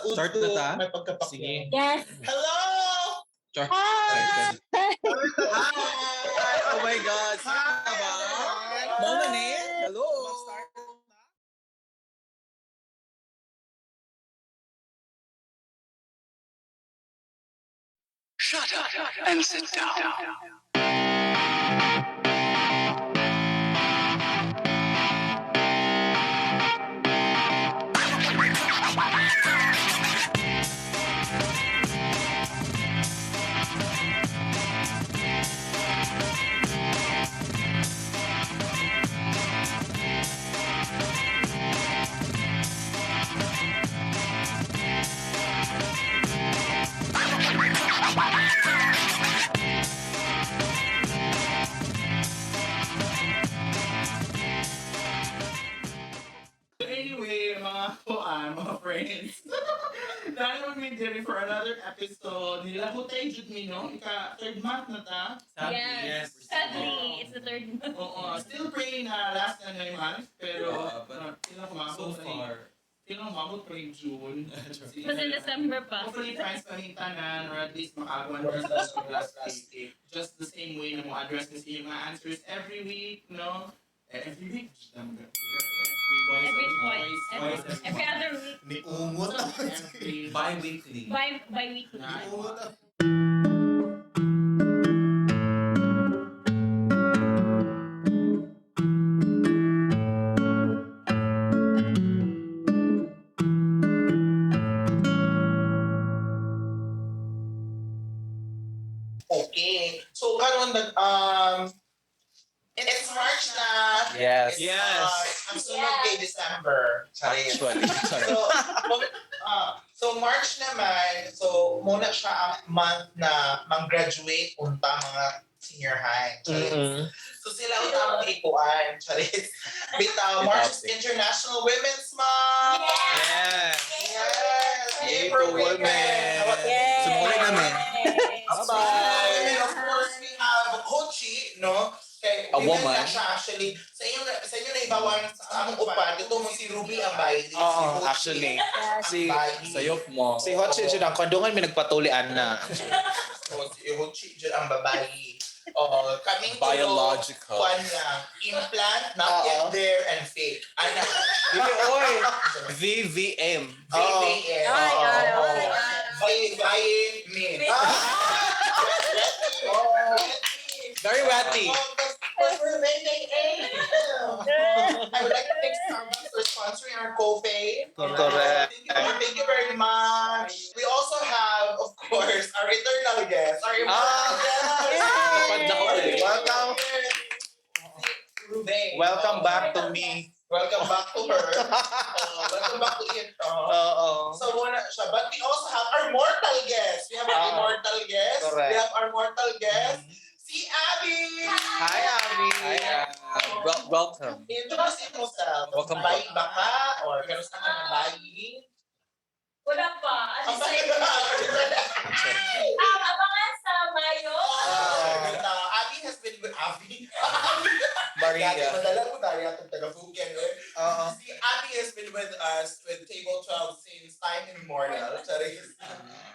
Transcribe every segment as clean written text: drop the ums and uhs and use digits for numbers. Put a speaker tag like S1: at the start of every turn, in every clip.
S1: Sa udto,
S2: Start na ta?
S1: may pagkapakyaw.
S2: Sige.
S3: Yes.
S1: Hello!
S2: Char.
S3: Hi!
S2: Hi! Oh my God!
S1: Hi!
S2: Ba? Mao na ni? Hello!
S4: Shut up and sit down.
S1: So anyway, mga kuan, mga friends. Dahil mo diri for another episode. Nilahutay jud mi, no? Ika third month na ta.
S2: Sadly,
S3: Yes. Sadly, it's the third month.
S1: Oo, still praying na last na 9 months, pero
S2: Yeah, but
S1: feeling ko maabot
S2: So
S1: pa rin-
S2: far.
S1: Feeling ko maabot pa rin June.
S3: Mas in December pa.
S1: Hopefully, friends pa rin tanan, or at least makaagawan ko sa last week. Just the same way na mo address kasi yung mga answers every week, no? Eh, every week. Every,
S3: Every twice.
S1: Twice.
S3: Every other week.
S5: Ni ungot.
S1: Every,
S2: Bi-weekly.
S3: Bi-weekly.
S1: Nine.
S6: Okay. So karon nag it's March na.
S2: Yes.
S6: It's
S2: Yes.
S6: March. Ang sunod kay December. Charis.
S2: Actually. Sorry.
S6: So, so March naman, so muna siya ang month na mang-graduate unta mga senior high. Charis. So sila unta ang ikuan. Charis. Bitaw, March is International Women's Month.
S2: Yes!
S6: Yes!
S2: Yay
S6: Yay for
S2: for women.
S6: women!
S3: Yay!
S2: Sumuli namin.
S6: Bye-bye! And of course, we have Kochi, no? Kay,
S2: A
S6: women
S2: woman.
S6: na siya actually. Sa inyo na ibawan sa among upan, ito mo si Ruby ang bayi. Si
S5: Oo,
S6: Hochi
S5: actually.
S6: ang
S5: Si
S6: bayi.
S2: Sayop mo.
S5: Si Hochi jud ang kondungan may nagpatulian na.
S6: So, si Hochi dyan ang babae. Oo, kaming tulo,
S2: Biological.
S6: Kwan lang. Implant, not
S5: Oo.
S6: yet there, and fake. Ano?
S5: Dili oy. VVM.
S6: VVM.
S3: Ay, ay, ay, ay.
S6: Bayi, bayi, me.
S5: Oo. Very wetty.
S6: I would like to thank Starbucks for sponsoring our coffee.
S5: Correct.
S6: Thank you very much. We also have, of course, our eternal guest. Our immortal
S5: Ah.
S6: guest.
S2: Napad na ko eh.
S5: Welcome.
S6: Ruben.
S5: Welcome back to me.
S6: Welcome back to her. Welcome back to it.
S5: Oo.
S6: So muna siya. But we also have our mortal guest. We have our
S5: Ah.
S6: immortal guest.
S5: Correct.
S6: We have our mortal guest. Si Abby!
S5: Hi, Abby.
S2: Hi, welcome.
S6: Introduce yourself.
S2: Welcome
S6: Bayi ba ka? Or kamusta ka na bayi?
S3: Wala pa.
S6: Ang bayi
S3: Abangan sa Mayo.
S6: Ah, Abby has been with Abby. Abby.
S5: Maria.
S6: Madala ko tayo atong taga-Fuken. Eh.
S5: Oo.
S6: Si Abby has been with us with Table 12 since time immemorial. Charis.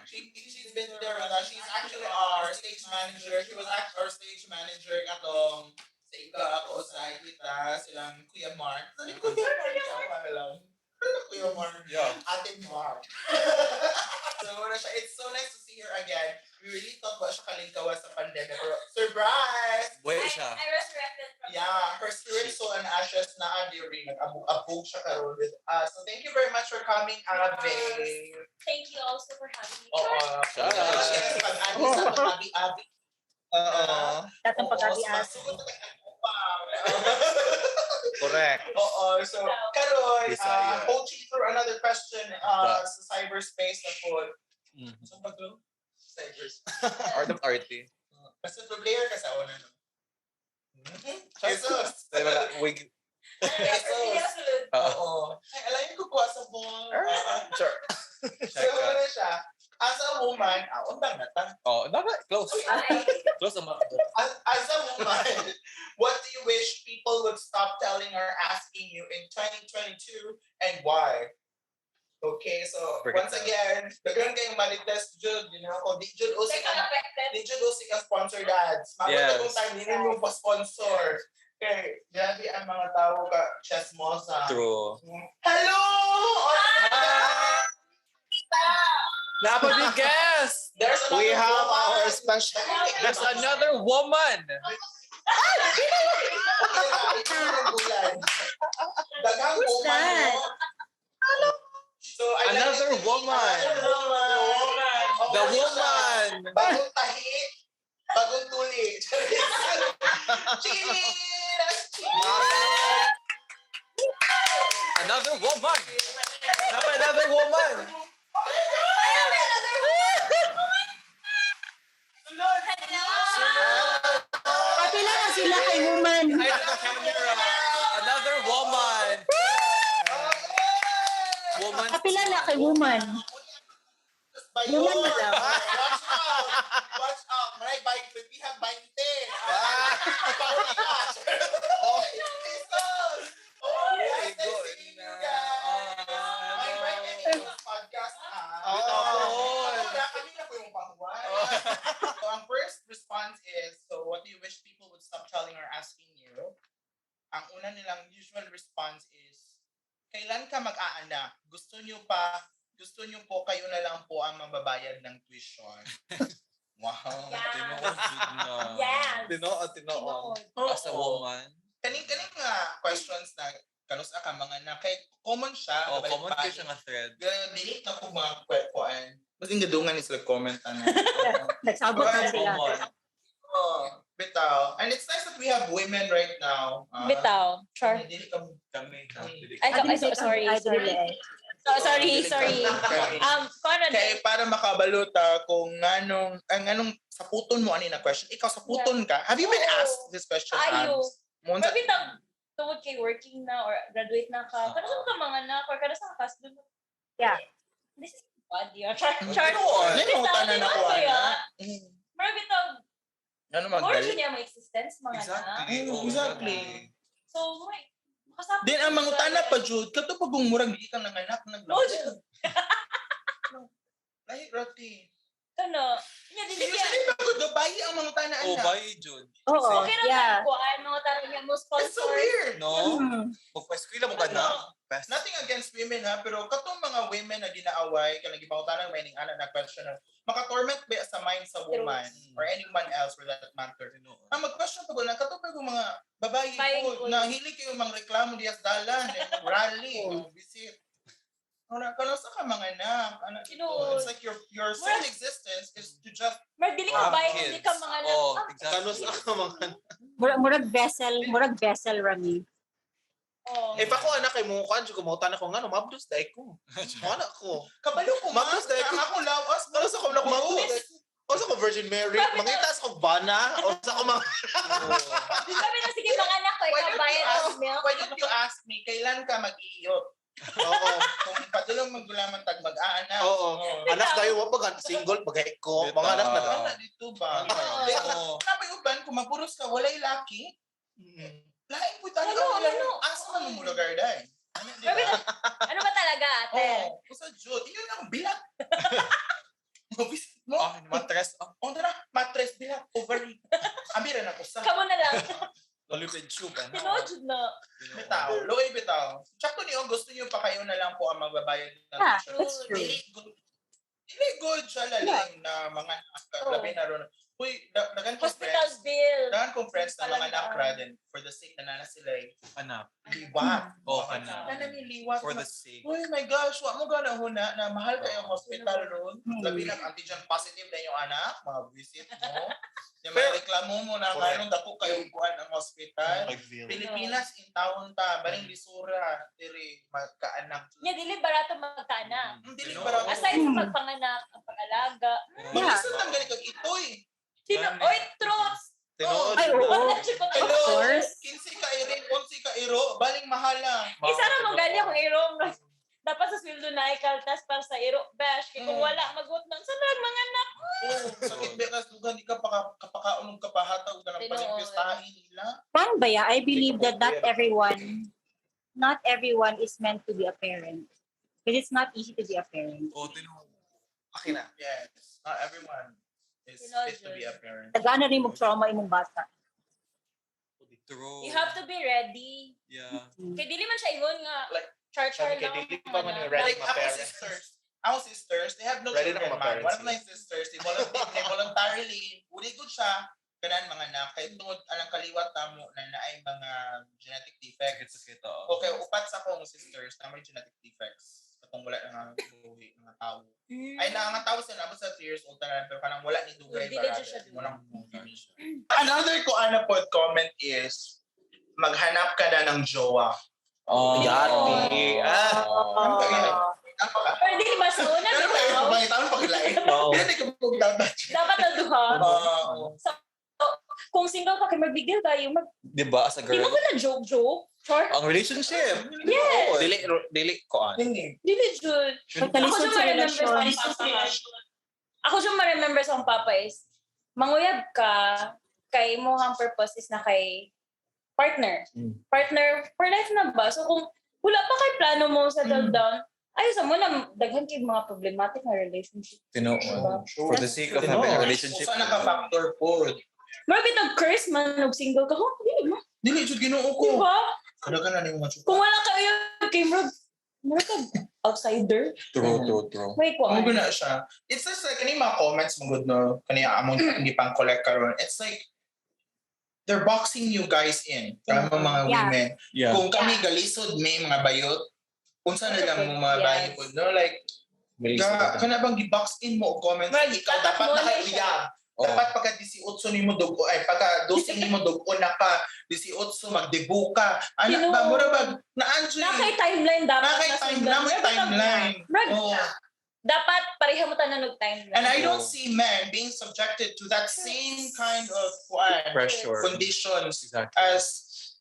S6: She's been there with us. She's actually our stage manager. She was actually our stage manager katong sa ika ako sa kita silang Kuya Mark. Sabi ko, Kuya Mark. Kuya lang. Kuya Mark.
S2: Yeah.
S6: Ate Mark. So, wala siya. It's so nice to see her again. We really thought ba siya kalingkawa sa pandemic. Pero, surprise!
S2: Buhay siya.
S3: I resurrected from
S6: Yeah, her spirit, soul, and ashes na diri nag-abog-abog siya karon with us. So thank you very much for coming, Abe.
S3: Thank you also for having me.
S6: Oo.
S2: Shout out.
S6: Yes, pag-ani sa pag-abi-abi.
S5: Oo.
S3: Tatang
S6: Oo, so, masugot na tag-upang.
S5: Correct.
S6: Oo, so karon,
S2: Bisaya.
S6: Hochi through another question sa cyberspace na po. Saan ba to? Cyberspace.
S2: Art of arty.
S6: Basta pro player ka sa una, no? Jesus!
S2: Diba, wig.
S6: Jesus!
S2: Oo.
S6: Oo. Ay, alayin ko kuha sa ball.
S2: Sure.
S6: So, ano siya? As a woman, undang na ta.
S2: Oh, dapat close. Close ang mga.
S6: As a woman, what do you wish people would stop telling or asking you in 2022 and why? Okay, so
S2: Break it
S6: once
S2: down.
S6: again, daghan kayong Marites jud, ko di jud usik
S3: Second
S6: ang
S3: affected.
S6: di jud usik ang sponsored ads. Mabot
S2: Yes.
S6: yes. time ninyo yung pa-sponsor. Kay grabe ang mga tao ka chesmosa.
S2: True.
S6: Hello! Oh,
S2: Napabig guest!
S6: There's another
S5: We have
S6: woman.
S5: our special.
S2: There's another woman!
S6: Okay ra, ito yung bulan. Daghang
S7: Who's
S6: woman,
S7: that?
S6: no? So, I
S2: Another woman.
S6: Another woman. Oh,
S2: The woman!
S6: Bagong tahi, bagong tuli. Cheers!
S2: Another woman! Napa another woman!
S3: Hello!
S7: Kapila na sila kay woman.
S2: Hide the camera! Another woman! Woman.
S7: Kapila na kay woman. Woman na lang.
S6: Watch out! Watch out! Maray, we have 20. Pauli ka. Oh, Jesus! Oh, guys, nice seeing you guys. May invite kami sa podcast, ah.
S2: Oh.
S6: Wala, kami na po yung pahuwan. So, ang first response is, so what do you wish people would stop telling or asking you? Ang una nilang usual response is, kailan ka mag-aanak? Gusto niyo po kayo na lang po ang mababayad ng tuition. Wow.
S3: Yeah.
S2: Tinuod jud na.
S3: Yes.
S5: Tinuod, tinuod.
S3: Tinuod.
S2: As a woman.
S6: Kaning-kaning nga questions na kanusa ka mga na kay common siya.
S2: Oh, common
S6: kabalik-balik.
S2: kayo siya nga thread.
S6: Delete na ko mga kwekuan. Mas yung gadungan is like comment ano.
S7: Nagsabot na sila.
S2: Common.
S6: Oh, bitaw. And it's nice that we have women right now. Ah,
S3: Bitaw. Char.
S6: Dili ka-
S2: Kami.
S3: Ay, ay, so, sorry,
S7: Ay,
S3: sorry.
S7: dili eh.
S3: So, sorry, sorry.
S6: Kay,
S3: Paano
S6: kay para makabalota kung nganong ang nganong saputon mo ani na question. Ikaw saputon ka. Have you been
S3: Oo.
S6: asked this question?
S3: Ayo.
S6: Abs? Mo unsa-
S3: Maybe tag tungod kay working na or graduate na ka, kada ka mga anak or kada ka doon.
S7: Yeah.
S3: This is bad, yeah. Char, char.
S6: Tinuod.
S3: Bitaw,
S6: Nangutana na
S3: tinuod
S6: ko
S3: ba
S6: ana.
S3: ya? Pero bitaw,
S6: Ngano
S3: more
S6: magdali?
S3: niya may existence mga anak.
S2: Exactly. Oh,
S6: Exactly.
S3: So, may makasama.
S6: Then ang mangutana pa jud kato pag murag di ka nanganak nag
S3: No, jud.
S6: Lahi rati.
S3: Ano? Nya dili kaya.
S6: Usually pag babae ang mangutana
S2: Oh,
S6: ana.
S2: bye, Jud.
S7: Oo,
S3: Okay ra
S7: yeah.
S3: yeah. ko ay mga tanong niya mo
S6: It's so
S3: sponsor.
S6: weird.
S2: No?
S7: Mm.
S2: Magpa-eskwela mo ka na. Best.
S6: Nothing against women ha, pero katong mga women na ginaaway, kanang gipangutana may ning ana na question na maka-torment ba sa mind sa woman
S2: True.
S6: or anyone else for that matter.
S2: Tinuod.
S6: Ang mag-question pa ko lang katong pag mga babae
S3: Babae
S6: po
S3: po.
S6: na hili kayo mang reklamo diya sa dalan, eh, rally, oh, visit. Ano kano sa ka mga anak? Ano,
S3: Tinuod.
S6: it's like your sole existence is to just
S3: Mer dili ka
S2: Have
S3: bay,
S2: kids.
S3: dili ka mga anak.
S2: Oh,
S3: Ah,
S2: exactly.
S5: Kanus ako mga.
S7: Murag vessel rami.
S3: Oh.
S5: If ako anak kay mo kuan ko mautan ako ngano mabdos dai ko. Mo anak ko.
S6: kabalo ko man.
S5: Mabdos dai ko.
S6: Ang ako lawas.
S5: Kanus ako na mabdos. O sa ko Virgin Mary, mangita sa ko bana, o sa ko mga
S3: Sabi na sige mga anak ko,
S6: Why
S3: ikaw
S6: don't you
S3: bayad
S6: ask
S3: ang milk.
S6: Why don't you ask me kailan ka mag-iiyot?
S5: Oo.
S6: Kung padulong magulaman tag mag-aanak.
S5: Oo. Anak tayo wa pag single pag ko, mga anak na.
S6: Wala dito ba?
S2: Oo.
S6: Napay uban kung mapuros ka walay laki. Lain po talaga.
S3: Ano,
S6: Wala
S3: ano?
S6: Asa man mo lugar day? Ano, di
S3: Sabi
S6: ba?
S3: na, ano ba talaga, ate?
S6: Oo. Usa jud, yun ang bilak. Mabisit mo.
S2: Oh, matres. Oh,
S6: Oh, tara, mattress bilak, ovary. Amira na ko sa.
S3: Kamo na lang.
S2: Lollipop tube. Ano?
S3: Tinuod jud na.
S6: Bitaw, loy bitaw. Tsaka niyo gusto niyo pa kayo na lang po ang magbabayad ng
S7: Yeah,
S6: tuition.
S7: that's true.
S6: Dili good. Dili good siya lalim na mga anak,
S3: Oo.
S6: labi na ron. Uy, dagan ko
S3: Hospital
S6: friends.
S3: bill.
S6: Dagan kong friends na mga
S3: Palandaan.
S6: anak ra din for the sake na nana sila eh.
S2: Anak.
S6: Liwat.
S2: Oh, anak.
S6: Nana ni liwat.
S2: For the sake.
S6: Uy, my gosh, wa mo gana huna na mahal kayo ang hospital ron. Labi na antigen positive na yung anak, mga visit mo. Yung mga
S5: Pero-
S6: reklamo mo na
S5: Correct.
S6: karon dako kayo kuan ang hospital. Pilipinas in town ta, baring lisura diri magkaanak.
S3: Nya dili barato magkaanak.
S6: Dili
S2: Tinuod.
S6: barato.
S3: Aside sa pagpanganak, ang pag-alaga.
S7: Yeah.
S6: Mag-isod lang gani kag itoy.
S3: Sino?
S2: Gani.
S3: Oy, truths!
S5: Tinuod.
S7: Ay, oo.
S3: Wala siya kung
S6: Hello.
S7: Of course.
S6: 15 ka iri, 11 ka iro, baling mahala.
S3: Eh, sana mo gali akong iro. Dapat sa sweldo na ikaltas para sa iro. Bash, kay kung wala, magut na. Saan na mga anak?
S6: Oh, sakit ba kas dugan di ka paka kapakaon og kapahataw ka ng
S3: Tinuod.
S6: palimpyos tahi nila.
S7: One ba ya? I believe that not everyone is meant to be a parent. Because it's not easy to be a parent.
S2: Oh, tinuod.
S5: Akin na.
S6: Yes. Not everyone is
S3: Tinuod
S6: fit to be
S3: yun.
S6: a parent.
S7: Tagana rin mong trauma imong bata.
S2: True.
S3: You have to be ready.
S2: Yeah.
S3: Kay dili man siya ingon nga
S5: Like,
S3: char-char
S5: sabi kay
S3: lang.
S5: dili pa man
S3: ano.
S5: yung ready
S6: Like,
S5: mga
S6: ako
S5: parents.
S6: sisters, ako sisters, they have no
S5: Ready na
S6: children
S5: mga
S6: man.
S5: parents
S6: One of my sisters, they voluntarily, uli ko siya, ganan mga anak, kay tungod anang kaliwat namo na naay mga genetic defects.
S2: Sakit-sakit, oo.
S6: Okay, upat sa akong sisters na may genetic defects. Katong wala na nga buhi mga tao. Ay na nga tao sila abot sa 3 years old na pero kanang wala ni dugay
S3: Dili
S6: ba
S3: jud siya
S6: rather. Walang Another ko ana pod comment is maghanap ka na ng jowa.
S2: Oh.
S5: Yati. Ah.
S6: Ano ba yun? Tama ka?
S3: Pero dili ba sa una
S6: Pero ba
S3: bitaw?
S6: ito ba ito pakilain?
S5: Oo.
S6: Hindi ka magdapat.
S3: Dapat na duha.
S6: Oo.
S3: Kung single ka kay mag-big deal kayo, mag
S2: Diba, as a
S3: di
S2: girl?
S3: mo ko na joke joke. Char.
S2: Ang relationship.
S3: Yes.
S5: Dili dili ko an.
S6: Hindi.
S3: Dili jud. Ako
S7: Pagkalisod
S3: jud
S7: sa
S3: ma-remember sa
S7: relasyon.
S3: akong papa. Ako jud ma-remember sa akong papa is manguyab ka kay mo ang purpose is na kay partner. Partner for life na ba? So kung wala pa kay plano mo settle down, ayos mo na daghan kay mga problematic na relationship.
S2: Tinuod.
S3: Diba?
S2: For the sake of
S5: Tinuod.
S2: having a relationship.
S6: Usa na ka factor pod.
S3: Mura bitong curse man og single ka, huh? Dili mo.
S6: Dili jud Ginoo ko.
S3: Diba?
S6: Kada ka na nimo mga
S3: Kung wala ka uyab kay murag mura ka outsider.
S2: True, true, true.
S3: May
S6: Mo
S3: kuan.
S6: na siya. It's just like kani mga comments mo good no kani among hindi pang collect karon. It's like they're boxing you guys in. Kamo mga women.
S2: Yeah.
S6: Kung kami galisod may mga bayot, unsa na lang mo mga
S3: Yes.
S6: bayot pod, no like ga, kana bang gi-box in mo og comments
S3: Mag-
S6: ikaw dapat
S3: tatakbo na
S6: nakauyab.
S2: Oo.
S6: Dapat pagka 18 nimo dugo ay pagka 12 nimo dugo na ka, 18 magdebu ka. Anak ba
S3: Tinuod.
S6: mura ba naanjoy.
S3: Na kay timeline dapat.
S6: Nakay
S3: na
S6: time
S3: sundan.
S6: na may
S3: Murag bitong-
S6: timeline.
S3: Murag,
S6: Oo.
S3: dapat pareha mo tanan og timeline.
S6: And I don't see men being subjected to that same kind of kuan,
S2: Pressure.
S6: conditions
S2: Exactly.
S6: as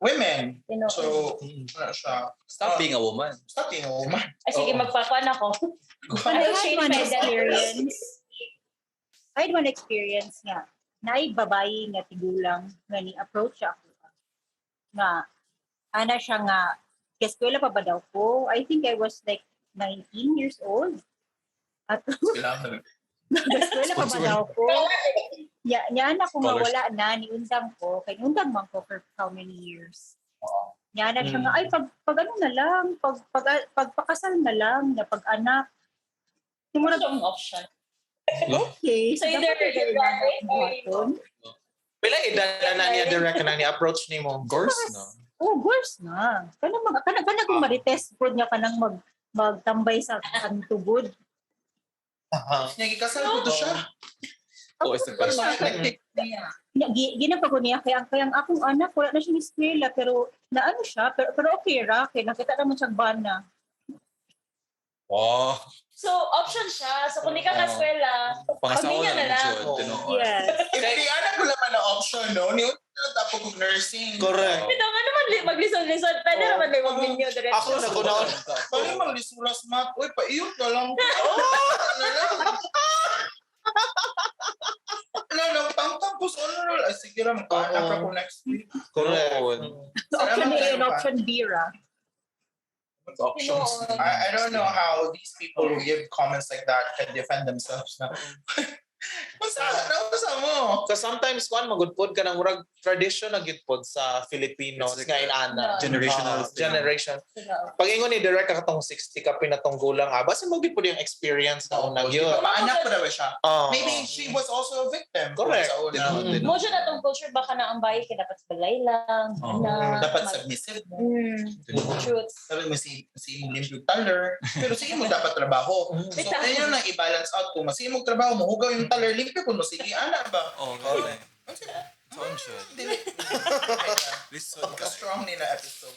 S6: women.
S3: Tinuod.
S6: So, wala siya.
S2: Stop being a woman.
S6: Stop being a woman.
S3: Ay, sige,
S2: Oo.
S3: magpakuan ako.
S7: And I
S3: I'll
S7: had
S3: change
S7: one
S3: my identity.
S7: experience. I had one experience nga. Naay babae nga tigulang nga ni-approach siya ako. Nga, ana siya nga, eskwela pa ba daw ko? I think I was like 19 years old. At
S6: Kailangan.
S7: eskwela pa ba daw ko? Nya, nya na ko nga
S2: Scholars.
S7: wala na, niundang ko. Kay niundang man ko for how many years. Nya na siya nga, ay pag, pag ano na lang, pag, pag, pagpakasal na lang, na pag-anak.
S3: Mura ang option.
S7: Okay.
S3: So either
S7: dapat
S3: you graduate or you
S7: buhaton.
S5: Pila edad na na niya direct na ni approach nimo?
S2: Course, no?
S7: Oh, girls na. Kanang mag kanang kanang kung marites pod nga kanang mag magtambay sa kantugod.
S6: Niya gikasal ko to siya.
S2: Oh, it's the question.
S7: Nya ginapa ko niya kay ang kayang akong anak wala na siya eskwela pero naano siya pero, pero okay ra kay nakita naman siyang bana.
S2: Wow.
S3: So, option siya. So, kung di ka ka-eskwela,
S2: Pangasawa
S3: pamilya
S2: na
S3: na
S2: lang
S3: lang.
S2: jud. Tinuod.
S7: Yes.
S6: If di anak ko laman na option, no? Ni lang tapo kog nursing.
S5: Correct.
S3: Ito nga naman, maglisod-lisod. Pwede naman may magminyo diretso.
S5: Ako na kunaon.
S6: Pwede mang lisuras mat. Uy, paiyot na lang. Oh, na lang. Ano, nagtangtang ko sa ano, ay, sige ra, magkaanak
S5: Oo.
S6: ako next week.
S5: Correct.
S7: So option A and
S6: Salamat,
S7: option B ra.
S2: Options.
S3: Tinuod.
S6: I don't know how these people who give comments like that can defend themselves na. Unsa, nausa mo?
S5: Because sometimes kuan magud pod ka ng murag tradition na gyud pod sa Filipinos
S2: It's like
S5: nga inana.
S2: Generational
S5: Ah,
S2: thing.
S5: generation. Pag ingon ni direct ka katong 60 ka pinatunggulang ah, basta mo gyud pod yung experience na una gyud.
S6: Maanak pa daw siya.
S5: Oh.
S6: Maybe she was also a victim.
S5: Correct.
S6: Sa una.
S2: Tinuod, tinuod.
S3: Mo siya na tong culture baka na ang bayi kay dapat sa balay lang.
S2: Oo.
S3: Na,
S6: Dapat submissive mo.
S3: Truth.
S6: Sabi mo si si imong limpyo taler, pero sige mo dapat trabaho. So
S3: Bitaw.
S6: ayun na i-balance out kung mas imong trabaho mo hugaw yung taler limpyo kun mo sige ana ba.
S2: Oh, okay. Saan siya?
S6: Dili.
S2: Listen ka.
S6: Strong ni na episode.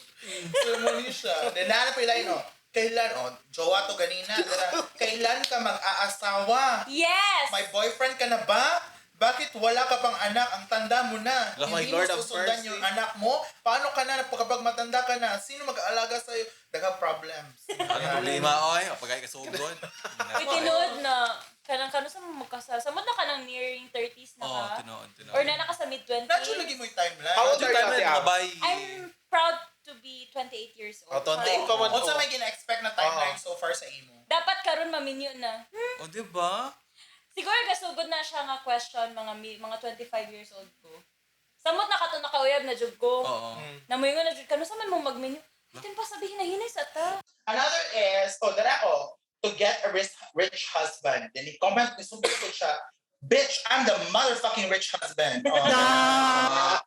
S6: So mo ni siya. Then nahanap pa ilo. Kailan oh, jowa to ganina. Dara, kailan ka mag-aasawa?
S3: Yes!
S6: May boyfriend ka na ba? Bakit wala ka pang anak? Ang tanda mo na.
S5: Oh my
S6: Hindi
S5: Lord
S6: mo
S5: of
S6: susundan
S5: mercy.
S6: yung anak mo. Paano ka na kapag matanda ka na? Sino mag-aalaga sa'yo? Daghang problems.
S2: Ano problema, oy? Pagay ka sugod.
S3: Uy, tinuod na. Kanang kano sa mo magkasal. Samot na ka ng nearing 30s na
S2: Oh,
S3: ka.
S2: tinuod, tinuod.
S3: Or na naka sa mid-20s.
S6: Natural lagi mo yung timeline.
S5: How old
S2: Yung
S5: are you,
S2: timeline,
S5: Ate
S2: mga
S5: Ab?
S2: bayi.
S3: I'm proud to be 28 years old.
S5: Oh, 28 pa man.
S6: Unsa may gina-expect na timeline so far sa imo?
S3: Dapat karon maminyo na.
S2: O, di ba?
S3: Siguro gasugod na siya nga question mga 25 years old ko. Samot na kato nakauyab na jud ko.
S2: Oo.
S3: Namuingon na jud kanu sa man mo magminyo. Itin pa sabihin na hinay sa ta.
S6: Another is, oh, dara ko, to get a rich husband. Then i-comment ni Super ko siya, "Bitch, I'm the motherfucking rich husband." Oh.
S2: Ah,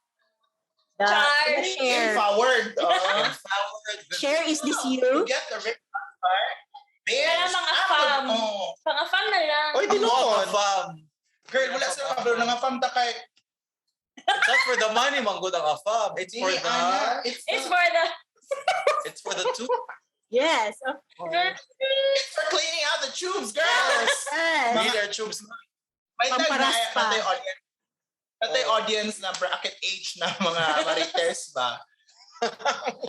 S3: Char.
S7: Share.
S6: Empowered. Oh.
S2: empowered.
S7: Share, is this
S6: To
S7: you?
S6: get the rich husband. Bitch,
S3: Kaya mga
S6: I'm the,
S3: fam.
S6: oh.
S3: Pang-afam na lang.
S5: Oy,
S2: Ako,
S5: tinuod.
S2: afam.
S6: Girl, wala sila kabalo nga fam ta kay
S2: It's not for the money, manggod ang afam. It's for
S6: Dili,
S2: the,
S6: ana. It's,
S3: It's for the
S2: it's for the two.
S7: Yes. Of course.
S6: it's for cleaning out the tubes, girls.
S7: Yes.
S2: Need our tubes.
S6: May tag na
S7: Pamparaspa.
S6: natay audience. Natay audience na bracket age na mga marites ba?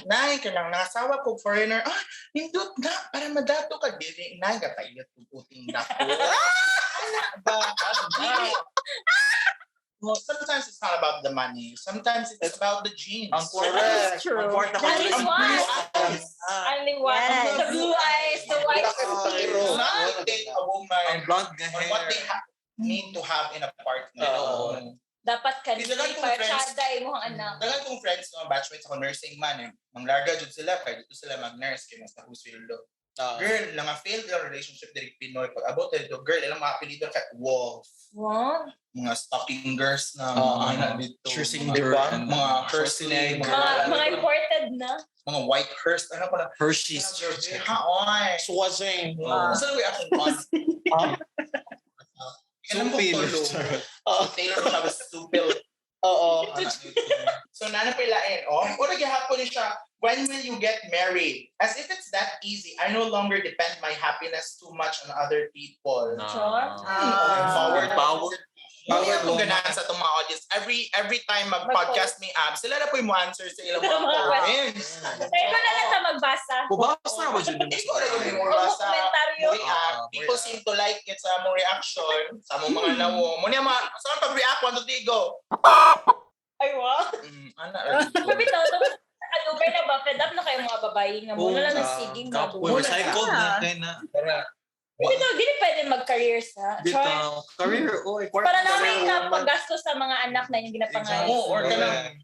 S6: Nay, ka lang, nakasawa ko foreigner. Ah, nindot na, para madato ka. Dili, nay, ka tayo uting dako. Ana ba? Dili. Well, sometimes it's not about the money. Sometimes it's about the genes.
S2: Ang kwarta.
S7: That is true.
S2: Ang kwarta ko.
S3: That is
S2: Ang
S3: why.
S2: blue eyes.
S3: Only one.
S7: Yes.
S3: The blue eyes, the white.
S6: It's not to take a woman
S2: Ang blonde nga
S6: on what they
S2: hair.
S6: need to have in a partner.
S5: Oo.
S3: Dapat ka
S6: Isa lang kong friends.
S3: partsada imong anak.
S6: Tagal kong friends no, batchmates ako nursing man eh. Manglarga jud sila kay dito sila mag-nurse kay mas nahusweldo.
S5: Ah.
S6: Girl, nga failed ang relationship diri Pinoy pag abot dito girl ilang mga apelyido kay Wolf,
S3: Wow.
S6: mga stalkingers na
S5: Oo.
S6: mga anak dito.
S2: Scherzinger.
S5: Diba?
S2: And
S6: Mga Hersley, mga,
S3: Mga imported na.
S6: mga White Hearst, ano ko na.
S2: Hershey's.
S6: Haoy.
S5: Swazing.
S6: Oh. Saan ko akong con?
S2: Supil.
S5: Oo.
S6: Taylor siya was supil.
S5: Oo.
S6: So nana pilain, oh. Ura gihapon ni siya, "When will you get married? As if it's that easy. I no longer depend my happiness too much on other people."
S3: Sure.
S6: Forward.
S2: Empowered.
S6: Mao akong ganahan sa itong mga audience. Every time mag-podcast ni Ab, sila na po yung mo answer sa ilang mga
S3: Mga
S6: comments.
S3: Kaya ko na lang sa magbasa.
S2: Bubasa ba dyan?
S6: Ikaw na yung
S3: O
S6: mo sa
S3: komentaryo.
S6: mo react. People seem to like it sa among reaction, sa among mga nawo. Muna mga, saan pag-react? One, two, three, go.
S3: Ay, wow.
S6: Ana,
S3: Pero bitaw, tapos nakadugay na ba? Fed up na kayo mga babae nga mo. Wala lang siging na
S2: Kapoy, recycled na kaya na.
S3: Bitaw, dili pwede mag-career sa. Char.
S2: Bitaw. Career, oy. kwarta.
S3: Para namin ka paggastos sa mga anak na yung ginapangalan.
S6: Oo, or kanang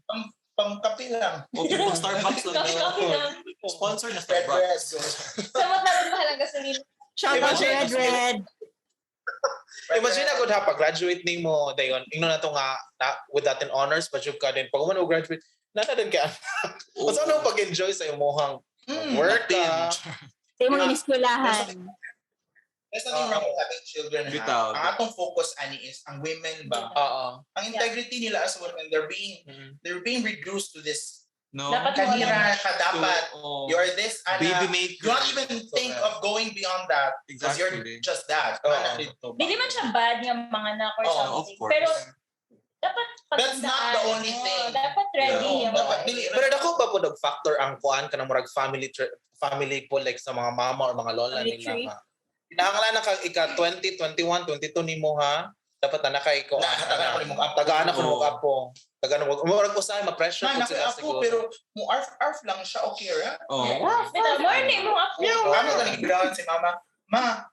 S6: pangkapi lang.
S2: O, pang Starbucks lang.
S3: Coffee lang.
S2: Sponsor na
S6: Red
S2: Starbucks.
S6: red.
S3: Samot na rin mahal ang gasolina.
S7: Shout out to Red Red.
S5: Imagine na good ha, pag-graduate nimo dayon, ingno na to nga na, with that in honors, pa jud ka din. Pag mo graduate, na na din ka. Unsa no pag-enjoy sa imuhang work ka?
S7: Sa imong iniskwelahan.
S6: There's nothing wrong with having children. Ha?
S2: Bitaw.
S6: Ang atong focus ani is ang women ba?
S5: Oo.
S6: Ang integrity nila as women, they're being reduced to this
S2: No?
S3: Dapat
S6: kanira ka dapat.
S2: Oh.
S6: You're this ana.
S2: Baby maker.
S6: You don't even think of going beyond that because you're just that.
S5: Oo.
S6: Ana dito ba?
S3: Dili man siya bad nga mga anak or
S6: Oo,
S2: of
S3: something.
S2: course.
S3: Pero dapat
S6: That's not the
S3: paghandaan.
S6: only
S3: Oo,
S6: thing.
S3: Dapat ready.
S6: Oo,
S3: yung
S6: dapat
S3: mga-
S6: dili
S5: Pero dako pa po dog factor ang kuan kanang murag family po like sa mga mama or mga lola
S7: Family
S5: nila
S7: tree.
S5: nga. Kinahanglan na ka ika 20, 21, 22 nimo ha. Dapat na naka ikaw.
S6: Na, tagaan ako nimo apo.
S5: Tagaan ako nimo
S2: Oo.
S5: apo. Tagaan mo. Murag usahay ma-pressure
S6: Man,
S5: po
S6: ako
S5: sila
S6: apo,
S5: siguro.
S6: pero mo arf arf lang siya, okay ra?
S2: Oh.
S3: Bitaw, morning mo ako.
S6: Amo ka nang si mama. Ma,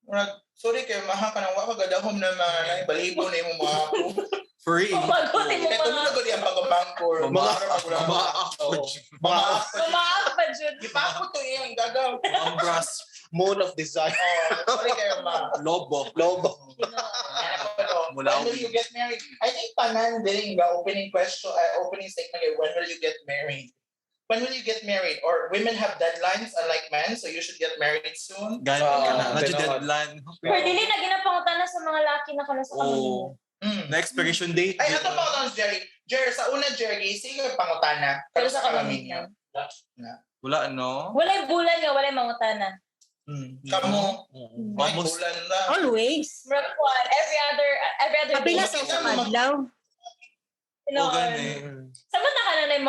S6: murag, sorry kayo, maha ka nang wa ka gadahom na mga nay, balibo na imong mga apo.
S2: Free.
S3: Pumagutin mo
S6: Kaya
S3: mga
S6: tulog na ang pagmamangkor.
S5: Mga-
S2: Mga
S5: Oo. Mga
S3: Tumaak pa dyan.
S6: Gipako to iyang gagaw.
S2: Ambras.
S5: moon of desire.
S6: Oh, sorry kayo, ma.
S2: Lobo.
S5: Lobo.
S6: When will you get married? I think tanan din ba opening question, opening statement, eh, when will you get married? When will you get married? Or women have deadlines unlike men, so you should get married soon.
S2: Gani ka na.
S5: Oo,
S2: Medyo
S5: tinuod.
S2: deadline.
S3: Pero dili na ginapangutana sa mga laki na kano sa
S2: Oh.
S3: kamag.
S2: Na expiration date.
S6: Ay, ato pa ako Jerry. Jerry, sa una, Jerry, sige pangutana.
S3: Pero sa
S6: kami
S3: kamag.
S6: niyo.
S2: Wala, no?
S3: Walay bulan nga, walay mangutana.
S6: Kamo, may
S2: Almost.
S6: bulan na.
S7: Always.
S3: Murag kuan, every other
S7: Kapila
S3: day.
S7: sa usang adlaw.
S2: O gani.
S3: Sama na ka na yung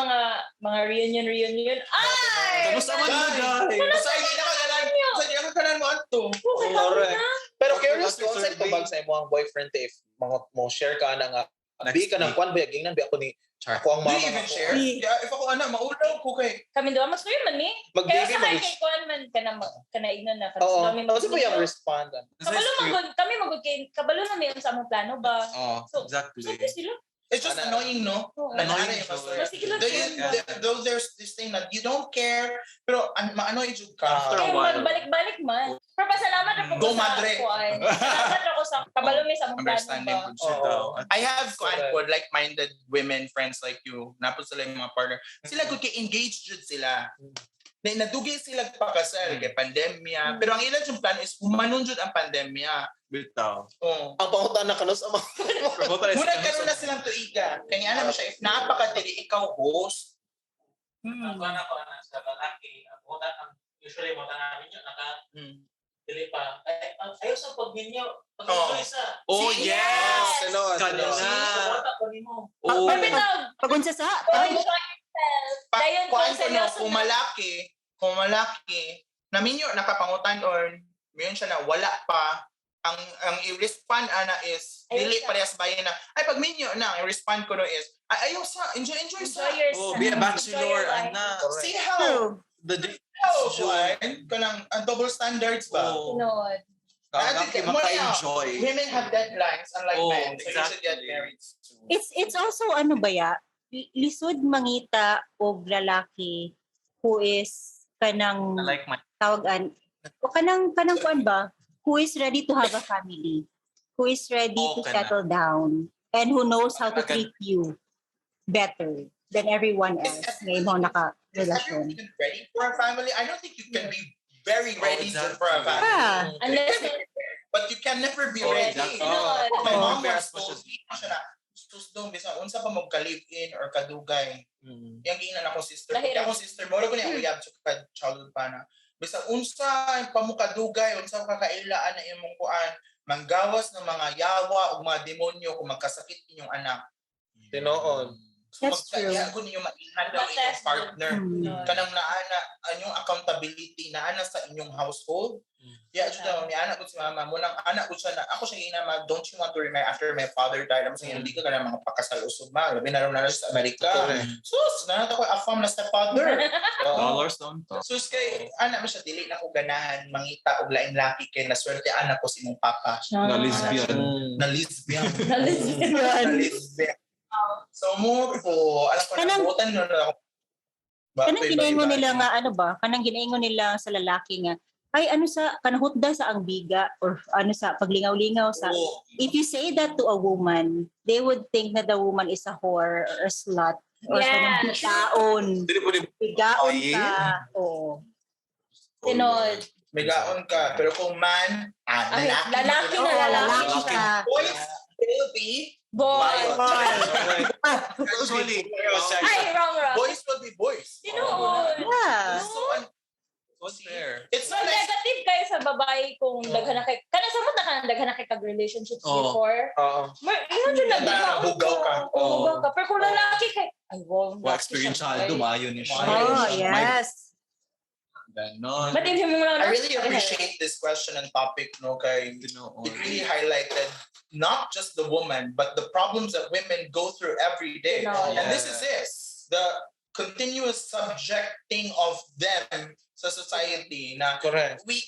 S3: mga reunion reunion. Ay!
S2: Kamusta man na, guys?
S6: Sa hindi na kagalan. Sa hindi na kagalan mo ato.
S3: Okay, kamo
S5: Correct.
S3: na.
S5: Pero curious
S2: After
S5: ko, sa
S2: survey.
S5: tubag sa imong boyfriend if mga mo share ka na nga
S2: Next
S5: Bi ka ng
S2: week.
S5: kwan ba gingnan bi ako ni
S2: Char.
S5: ako ang
S6: Do
S5: mama
S6: you even
S5: ako.
S6: share? Yeah, if ako ana maulaw ko kay
S3: Kami duha magstorya man ni. Kaya
S5: Mag-baby
S3: sa
S5: mag
S3: kay kay kuan man kana kana ingnon na kana
S5: Oo.
S3: kami
S5: Ano sa yung respond?
S3: Kabalo man gud kami magud kay kabalo na mi sa among plano ba.
S2: Oh,
S3: So,
S2: exactly.
S3: So sila.
S6: It's just
S5: Ana.
S6: annoying, no?
S3: Oo.
S6: Na
S2: Annoying
S6: naana yung
S2: siya.
S6: pastor.
S3: Mas sige lang.
S6: Though, though there's this thing that you don't care, pero maannoy jud ka.
S2: After a
S3: Kaya
S2: while.
S3: magbalik-balik man. Pero pasalamat ako
S6: Go
S3: sa
S6: madre.
S3: kuan. Salamat ako sa kabalo mi sa among plano
S6: Understanding
S3: ba.
S6: po siya.
S5: Oo.
S2: Daw.
S6: I have kuan
S5: Correct.
S6: po, like-minded women friends like you. Napod sila yung mga partner. Sila gud kay engaged jud sila. Na nadugay sila pakasal kay pandemya. Pero ang ilan yung plan is humanon jud ang pandemya.
S2: Bitaw.
S6: Oh.
S5: Ang pangutan na kanos ang mga
S6: Muna karon na silang tuiga. Kanya alam mo siya, if napakadili ikaw host,
S8: Ako na ko ana sa lalaki, ang buta ang usually mo namin yun naka dili pa. Ay, ang ayaw sa pagminyo, pag-enjoy sa.
S2: Oh,
S6: See?
S2: yes!
S5: Tinuod,
S2: Kanya
S5: tinuod.
S2: na.
S8: Wala ko nimo.
S2: Oh.
S3: Pero bitaw,
S7: Pagunsa sa,
S3: go enjoy yourself.
S6: pa,
S3: Dayon
S6: kuan
S3: kung
S6: ko no,
S3: seryoso
S6: kung
S3: na.
S6: malaki, kung malaki, naminyo nakapangutan or mayon siya na wala pa, ang i-respond ana is
S3: Ayaw
S6: dili
S3: siya.
S6: parehas bayan na ay pag minyo na ang i-respond ko no is ay ayaw sa enjoy enjoy sa
S3: Enjoy yourself.
S2: Oh, be a
S3: Enjoy
S2: bachelor,
S3: your life.
S2: ana.
S6: See how
S7: True.
S2: The day
S6: how kuan kanang ang double standards ba.
S2: Oh.
S3: Tinuod.
S2: Ang lalaki maka-enjoy.
S6: Women have deadlines unlike
S2: Oh,
S6: men, so you should get
S2: exactly.
S6: married soon.
S7: It's also ano ba ya, lisod mangita og lalaki who is kanang
S8: I like my
S7: tawagan o kanang kuan ba, who is ready to have a family, who is ready
S2: Oh,
S7: to
S2: kana.
S7: settle down and who knows how to
S2: Okay.
S7: treat you better than everyone else nga imong naka
S6: Is
S7: relasyon.
S6: everyone even ready for a family? I don't think you can be very
S2: Oh,
S6: ready for a
S2: exactly.
S6: family.
S7: Ah,
S3: Unless
S6: But you can never be
S2: Oh,
S6: ready.
S2: exactly.
S3: Tinuod.
S6: My mom
S2: Prepare
S6: once
S2: as much
S6: told
S2: as-
S6: me, siya na, sus dong, bisan unsa pa mo ka-live-in or kadugay. Yang giinan akong sister.
S3: Lahi
S6: Kaya
S3: ra.
S6: akong sister, mura ko niya uyab sa childhood pa na. Bisan unsa pa mo kadugay, unsa ka kailaan na imong kuan, manggawas ng mga yawa o mga demonyo kung magkasakit inyong anak.
S5: Tinuod.
S6: So
S7: That's true.
S6: magkaiya ko ninyo mailhan daw inyong
S3: Matest.
S6: partner. Kanang naana anyong accountability naana sa inyong household. Yeah, jud daw ni anak ko si mama mo nang anak ko siya na ako siya ina ma, don't you want to remain after my father died? Amo siya, hindi ka kana mga pakasal usog ma, labi na ron na siya sa Amerika.
S5: Correct.
S6: Sus, nanata ko afam na stepfather.
S5: Oo.
S2: Dollars don't talk.
S6: Sus kay anak mo siya dili na ko ganahan mangita og laing laki kay naswerte anak ko sa imong papa
S2: Na lesbian.
S6: Na lesbian.
S3: Na lesbian.
S6: Na lesbian. So mo po, alam ko na buotan na ako.
S7: Kanang
S6: Iba-iba.
S7: ginaingon nila nga ano ba? Kanang ginaingon nila sa lalaki nga ay ano sa kanahutda sa ang biga or ano sa paglingaw-lingaw sa,
S2: Oh.
S7: if you say that to a woman, they would think that the woman is a whore or a slut or kanang bigaon.
S2: Dili po ni
S7: Bigaon
S2: Ay.
S7: ka. Oo.
S3: Tinuod.
S6: May gaon ka. Pero kung man,
S3: Ay,
S6: lalaki.
S3: lalaki na
S7: Oo,
S3: lalaki.
S7: lalaki ka.
S6: Boys will be
S3: Boy.
S2: Actually,
S3: Ay, wrong, wrong.
S6: Boys will be boys.
S3: Tinuod.
S7: Yeah.
S6: So,
S2: unfair.
S6: it's
S3: So,
S6: not like,
S3: negative kayo sa babae kung daghan na kay kana samot na kanang daghan na kay kag relationships
S2: Oo.
S3: before.
S5: Oo.
S3: Mer, yun na
S6: Na, bugaw ka.
S3: Oo, bugaw ka. Pero kung lalaki kay ay wow.
S2: Wa experience siya, dumayo ni siya.
S7: Oh, yes.
S2: Ganon.
S3: But if mo lang
S6: I really appreciate this question and topic, no, kay
S2: Tinuod.
S6: it really highlighted not just the woman, but the problems that women go through every day.
S3: No.
S6: And this is it. The continuous subjecting of them sa society na
S5: Correct.
S6: we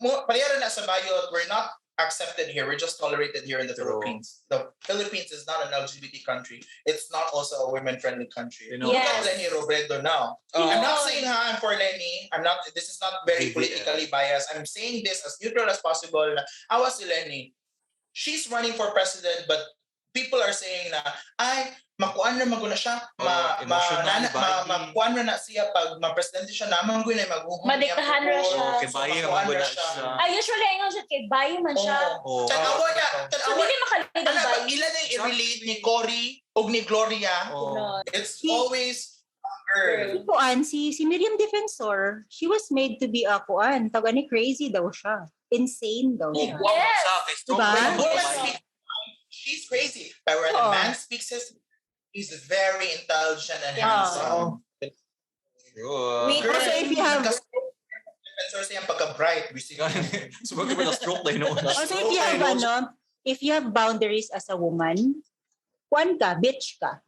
S6: mo pareha na sa bayot, we're not accepted here. We're just tolerated here in the
S2: True.
S6: Philippines. The Philippines is not an LGBT country. It's not also a women-friendly country.
S2: Tinuod.
S6: Look at
S3: Yes.
S6: Lenny Robredo now. I'm not saying ha, I'm for Lenny. I'm not. This is not very
S2: BBL.
S6: politically biased. I'm saying this as neutral as possible. Na, awa si Lenny. She's running for president, but people are saying na ay makuan na maguna siya, ma
S2: Oh,
S6: ma,
S2: emotional
S6: na, ma,
S2: body.
S6: makuan na na siya pag ma-presidente siya naman na maguhong
S3: Madiktahan ra siya.
S2: Oh, kay bayi
S6: makuan
S2: man
S6: ra
S2: gud na
S6: siya.
S2: siya.
S3: Ay, usually ingon siya kay bayi man siya.
S2: Oh.
S6: Tanawa na,
S3: So
S6: tanawa.
S3: dili makalid ang
S6: Ana ba
S3: bayi.
S6: ila na i-relate ni Cory ug ni Gloria?
S2: Oh.
S3: Tinuod.
S6: It's always a girl.
S7: Si Kuan, si Miriam Defensor, she was made to be a kuan. Tawag ni crazy daw siya. Insane daw siya.
S2: Oh,
S3: Yes.
S2: sa kay strong
S7: Diba?
S6: When a
S2: man.
S6: woman speaks, she's crazy. But when a
S7: Oo.
S6: man speaks his, he's very intelligent and
S3: Yeah.
S6: handsome.
S5: Oo.
S2: True.
S3: We-
S6: Girl,
S7: Also, if you have-
S6: defensor siyang pagka-bright. We see.
S2: Sumag ba na stroke dahil noon?
S7: Also, if you have ano, if you have boundaries as a woman, Kuan ka, bitch ka.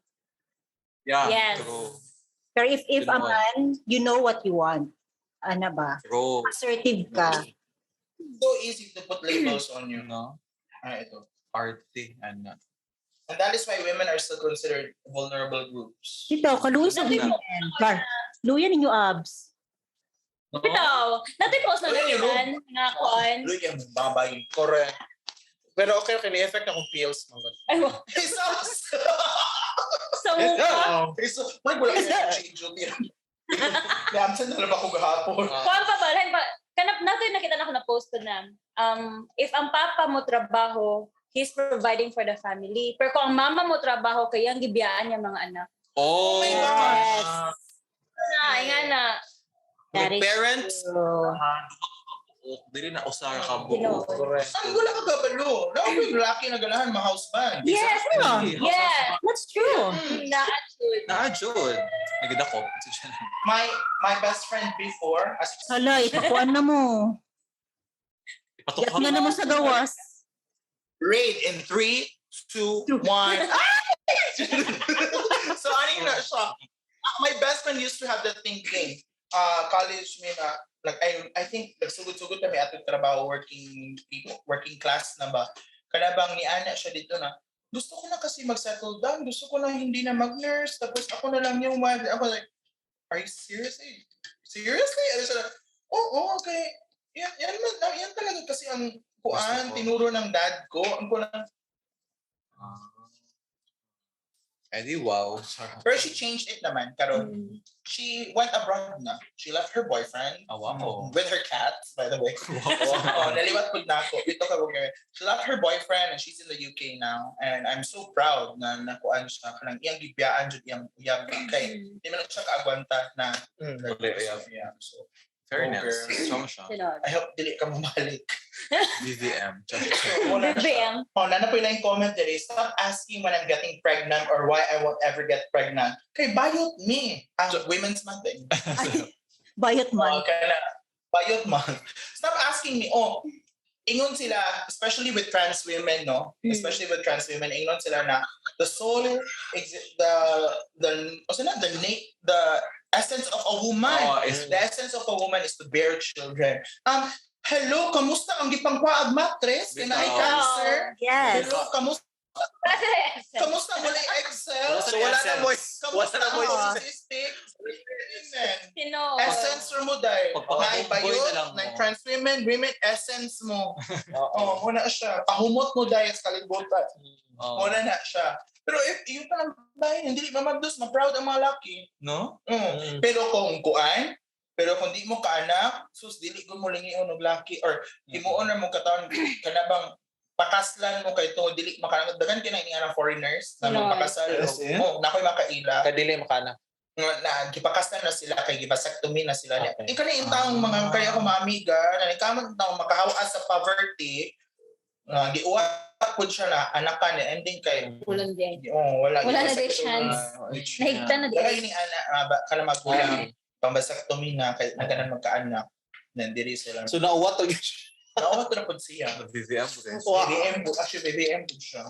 S2: Yeah.
S3: Yes.
S2: True.
S7: Pero if a
S2: Tinuod.
S7: man, you know what you want. Ana ba?
S2: True.
S7: Assertive ka.
S6: So easy to put labels on you.
S2: No?
S6: Ah, ito.
S2: Arty and
S6: And that is why women are still considered vulnerable groups.
S7: Dito, kaluoy sa
S3: Sabi mo,
S7: women. Bar, luya ninyo abs.
S2: No?
S3: Bitaw, natin post na
S6: Uy, yung
S3: natin nga kuan.
S6: Look, yung babay.
S5: Correct. Pero okay, ni-effect na kung pills. Mga ganun.
S3: Ay, wa-
S6: Jesus!
S3: sa mukha.
S5: Oo.
S6: Jesus! May wala kasi change yun. Yamsan na lang ako gahapon.
S3: Kuan pa ba? Lain pa. Kanap natin nakita na ako na post ko na. If ang papa mo trabaho, he's providing for the family. Pero kung ang mama mo trabaho, kaya ang gibiyaan niya mga anak.
S2: Oh,
S6: my gosh.
S3: Yes. Na, ay nga na.
S7: That
S2: With
S7: is
S2: parents,
S7: true.
S2: Dili na usa ka
S3: Tinuod.
S2: buo.
S5: Correct.
S6: Ang wala ka gabalo. Naku yung lalaki na ganahan, ma-house band.
S3: Yes.
S2: Exactly.
S3: Yes.
S7: That's true.
S3: Na,
S2: Naa jud. Nagidakop.
S6: My best friend before, as
S7: Hala, ipakuan na mo.
S2: Ipatok
S7: Yat nga na mo sa gawas.
S6: Raid in three, two, one. So ano yun na siya? My best friend used to have that thinking. College me na, like I think nagsugod-sugod kami atong trabaho, working people, working class na ba. Kana bang ni Ana siya dito na, gusto ko na kasi mag-settle down, gusto ko na hindi na mag-nurse, tapos ako na lang yung wife. Ako like, "Are you seriously? Seriously?" Ano siya, "Oo, oh, okay. Yan, yan, yan talaga kasi ang kuan,
S2: Gusto ko.
S6: tinuro ng dad ko." Ang kuan.
S2: Eh di wow.
S6: Pero she changed it naman, karon. She went abroad na. She left her boyfriend
S2: Ah, wow.
S6: with her cats, by the way. Oh, naliwat pud na ako. Ito ka wag. She left her boyfriend and she's in the UK now. And I'm so proud na nakuan siya. Kanang iyang gibiyaan jud iyang uyab kay di man lang siya kaagwanta na
S2: Uli, uyab.
S6: Yeah, so
S2: Fairness.
S6: Oh, girl.
S2: Strong siya.
S3: Tinuod.
S6: I hope dili ka mabalik.
S2: BVM.
S6: So, wala na siya.
S3: BM.
S6: Oh, na po yung comment diri. "Stop asking when I'm getting pregnant or why I won't ever get pregnant. Kay bayot me." Ang Women's Month eh.
S7: Bayot man.
S6: Oh, kaya na, bayot man. Stop asking me, oh, ingon sila, especially with trans women, no? Especially with trans women, ingon sila na the soul, the, o na, the essence of a woman.
S2: Oh, is
S6: The essence of a woman is to bear children. Hello, kamusta ang gipangkuha mattress? Kaya na ay
S2: Bitaw.
S6: cancer?
S7: Yes.
S6: Hello, kamusta,
S3: Kasi,
S6: kamusta muli egg cells?
S5: So wala na mo. Wala
S6: Kamusta
S5: na mo.
S6: ang cystic? Women.
S3: tinuod.
S6: Essence mo dahil.
S2: Pagpakatomboy
S6: Naibayot,
S2: na lang mo.
S6: na trans women, women, essence mo.
S5: Oo.
S6: Oh, muna siya. Pahumot mo dahil sa kalibutan.
S2: Oh.
S6: Muna na siya. Pero if yung palang bahay, hindi mamagdos, ma-proud ang mga laki.
S2: No?
S6: Pero kung kuan, pero kung di mo kaanak, sus, dili ko mo lingion og laki or himuon na mo katawan kana bang pakaslan mo kay to dili makaanak, dagan kay na ini nga foreigners na
S3: No.
S6: magpakasal.
S5: Yes, eh.
S6: Oh, na ako'y makaila
S5: Kadili makana.
S6: nga na gipakasal na sila kay gibasectomy na sila niya.
S5: Okay.
S6: Okay. Ikaw yung taong mga kaya ko maamiga, na ikaw taong makahawa sa poverty, nga giuwa pud siya na anak ka ni ending kay
S3: Ulan din.
S6: oh, wala
S3: Wala na
S6: gibasectomy.
S3: day chance. Nahigtan na
S6: Daghan
S3: din.
S6: ni ana ba kana magulang pambasectomy na kay naganan magkaanak. Then diri sila.
S5: So nauwa to.
S6: Nauwa to na pud siya.
S2: BVM po guys.
S5: Wow.
S6: BBM po. Actually, BBM po siya.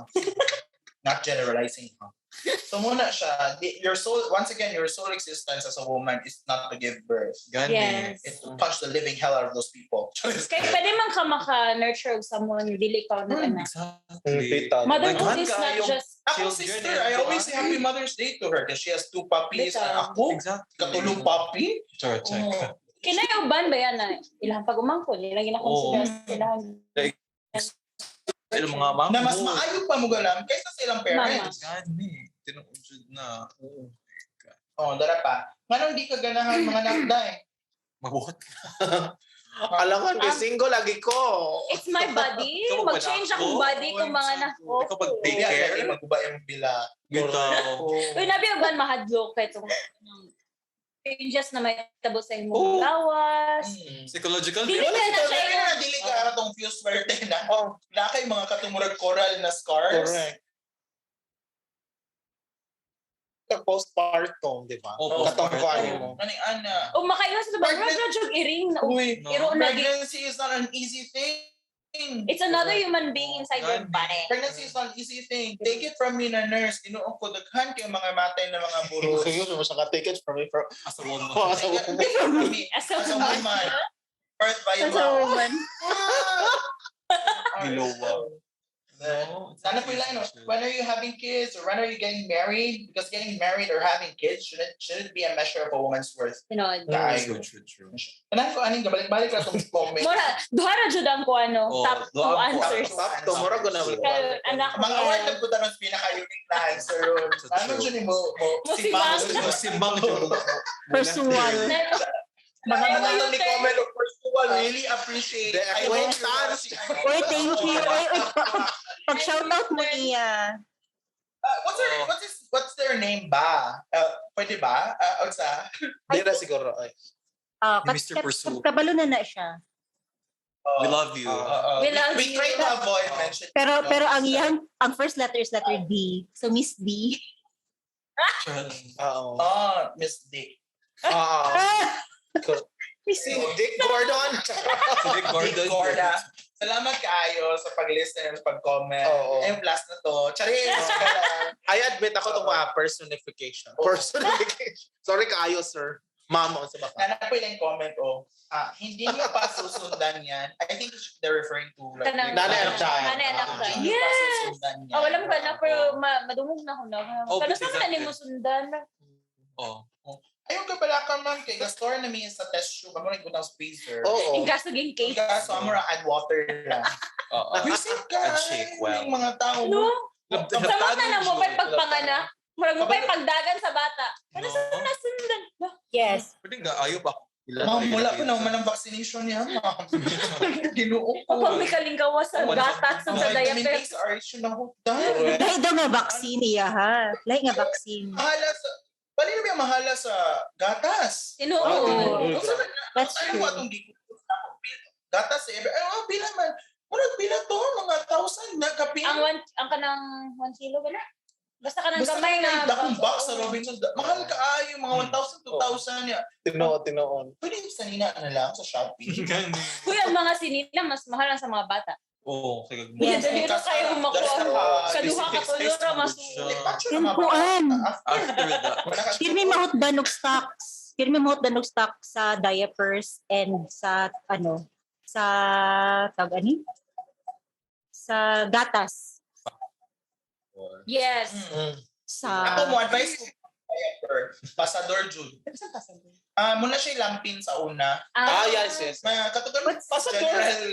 S6: Not generalizing. Huh? So muna siya, your soul, once again, your sole existence as a woman is not to give birth.
S2: Gani.
S3: Yes.
S6: It's to punch the living hell out of those people.
S3: Kaya pwede man ka maka-nurture og someone dili ka nag-anak.
S2: Exactly.
S3: Motherhood
S2: Daghan
S3: is not
S2: kaayong
S3: just
S6: Ako
S2: children
S6: sister,
S2: and
S6: I always
S2: kuan.
S6: say Happy Mother's Day to her because she has two puppies.
S3: Bitaw.
S6: And ako,
S2: Exactly.
S6: katulong puppy.
S2: Sure, check.
S6: Oh.
S3: Kinay uban ba yan na ilang pag-umangkon, ilang gina-consider sila.
S2: Ilang mga mama.
S6: Na mas maayo pa mo galam kaysa sa ilang parents.
S2: Gani. Tinuod jud na.
S6: Oh, dara pa. Nganong di ka ganahan mga nakday?
S2: Mabuhat.
S5: Alangan, kay single lagi ko.
S3: It's my body.
S2: Ikaw ba
S3: Mag-change
S2: na?
S3: akong body kung mga anak ko.
S2: Ikaw pag
S6: Hindi,
S2: take care.
S6: agad maguba yung bila.
S2: Bitaw.
S3: Uy, nabi uban mahadlok kay itong changes na may tabo sa imong
S2: Oh.
S3: lawas.
S2: Psychological.
S3: Dili
S6: Wala
S3: ka na
S6: ito,
S3: siya
S6: dili na dili ka katong few swerte na.
S5: Oh,
S6: Na kay mga katumurag coral na scars.
S5: correct. Postpartum, di ba?
S2: Oh,
S5: Katong
S2: postpartum.
S5: kuan mo.
S6: Kaning ana.
S3: O makaingon sa bang
S6: Pregnant-
S3: radyo iring na
S6: Uy,
S2: No.
S3: iro na gi
S6: pregnancy is not an easy thing.
S3: It's another human being inside your body.
S6: Pregnancy is not an easy thing. Take it from me na nurse. Tinuod ko, daghan kay mga matay na mga buros.
S5: Sige, mo siya ka-take it from me. From,
S2: As a woman.
S5: Oh, as a
S6: Take it from me.
S3: As a
S6: As a woman. Birth by a
S7: As a
S6: mom.
S7: woman.
S2: Gilowa. No, it's
S6: Sana
S2: not
S6: po yung
S2: easy.
S6: ano, when are you having kids or when are you getting married? Because getting married or having kids shouldn't be a measure of a woman's worth.
S3: Tinod.
S6: Kaayo.
S2: True, true, true.
S6: Tanan ko aning gabalik-balik ra tong comment.
S3: Mura, duha ra jud ang kuano,
S2: Oh,
S3: top two
S2: duha ang kuwan.
S3: answers.
S5: Top two, mura ko na.
S3: Kay anak
S6: Mga award na po tanong pinaka-unique na answer ron.
S2: Sa
S6: Ano
S2: true.
S6: dyan mo mo
S3: Mo si Mang.
S2: Si Mang jud.
S7: Persual.
S6: Mga
S3: Ay,
S6: mga
S3: mo
S6: ni
S3: U-turn.
S6: comment of pursual really appreciate.
S5: The
S6: I hope you're
S5: acquaintance.
S6: watching.
S7: Oy, thank you. Oy, oy, pag shoutout mo niya.
S6: What's her,
S2: Oh.
S6: what's his, what's their name ba? Pwede ba? Unsa?
S5: Di na siguro. Ay.
S7: Ah,
S2: Ni Mr. Pursue.
S7: kabalo na siya.
S2: We love you.
S3: We love
S6: We
S3: you.
S6: try to avoid mentioning.
S7: Pero pero ang iyang ang first letter is letter D. So Miss D.
S5: Oo.
S6: Oh, Miss Dick.
S5: Oo.
S7: Ah! Miss
S5: Si Dick Gordon.
S2: Si Dick Gordon.
S6: Dick Gorda. Salamat kaayo sa pag-listen, sa pag-comment.
S5: Oo.
S6: Ay, yung last na to. Charis!
S5: I admit ako itong mga personification. Personification. Sorry kaayo, sir. Mama, sa baka.
S6: Nana po ilang comment, oh. Ah, hindi nyo pa susundan yan. I think they're referring to like,
S3: Kanang-
S5: Nanay anak child.
S3: Nanay anak
S6: Ah,
S3: child.
S6: hindi nyo pa
S3: Yes!
S6: susundan yan.
S3: Oh, alam ko na pero madungog na ko na.
S2: Oh,
S3: Pero sa man
S2: exactly.
S3: nimo sundan?
S2: Oh.
S6: Ayun ka pala ka man kay gastor na mi sa test tube. Amo rin gutang spacer.
S5: Oo.
S3: In kaso ging cake.
S6: Kaso amo ra add water lang.
S2: Oo.
S6: Visit ka.
S2: And shake well.
S6: Yung mga tao.
S3: No?
S2: Lab-
S3: Sa mga na mo pa'y pagpangana. Murag mo pa'y
S6: Kabalo-
S3: pagdagan sa bata. Ano
S2: No.
S3: sa nasundan?
S7: Yes.
S2: Pwede nga, ayaw pa.
S6: Ma'am, wala pa naman ang vaccination niya, ma'am. Ginoo ko.
S3: Kapag may kalinggawa sa
S2: Wala.
S3: gatas sa
S6: Mga vitamin
S3: diaper.
S6: A's are issue na ko. Dahil.
S7: Lahi daw nga vaccine niya ha. Lahi nga vaccine.
S6: Mahala sa... Bali na ba yung mahala sa gatas?
S3: Tinuod.
S5: Oh, tinuod.
S6: Kung saan na,
S7: That's
S6: ano
S7: true.
S6: mo atong gatas eh. Ay, oh, pila man. Murag pila to, mga thousand na kapil.
S3: Ang one, ang kanang 1 kilo ba na? Basta kanang
S6: Basta
S3: gamay
S6: kanang
S3: nga.
S6: dakong box sa Robinsons. Mahal ka ay, mga 1,000, 2,000. Yeah.
S5: Tinuod, tinuod.
S6: Pwede yung sanina na lang sa Shopee.
S3: Kuya, ang mga sinina, mas mahal ang sa mga bata.
S2: Oo, sige.
S7: Yes.
S3: Dali ra kayo makuha. Sa duha ka tulo ra mas
S7: Yung kuan.
S2: After that.
S7: Pirmi mahutdan og stocks. Pirmi mahutdan og stock sa diapers and sa ano sa tawag ani? Sa gatas.
S3: Yes.
S7: Sa
S6: Ako mo, advice ko diaper. Pasador Jude. Ah, muna siya lampin sa una.
S5: Ah, yes, yes.
S6: Mga katugan
S7: What's-
S5: Pasador?
S6: General,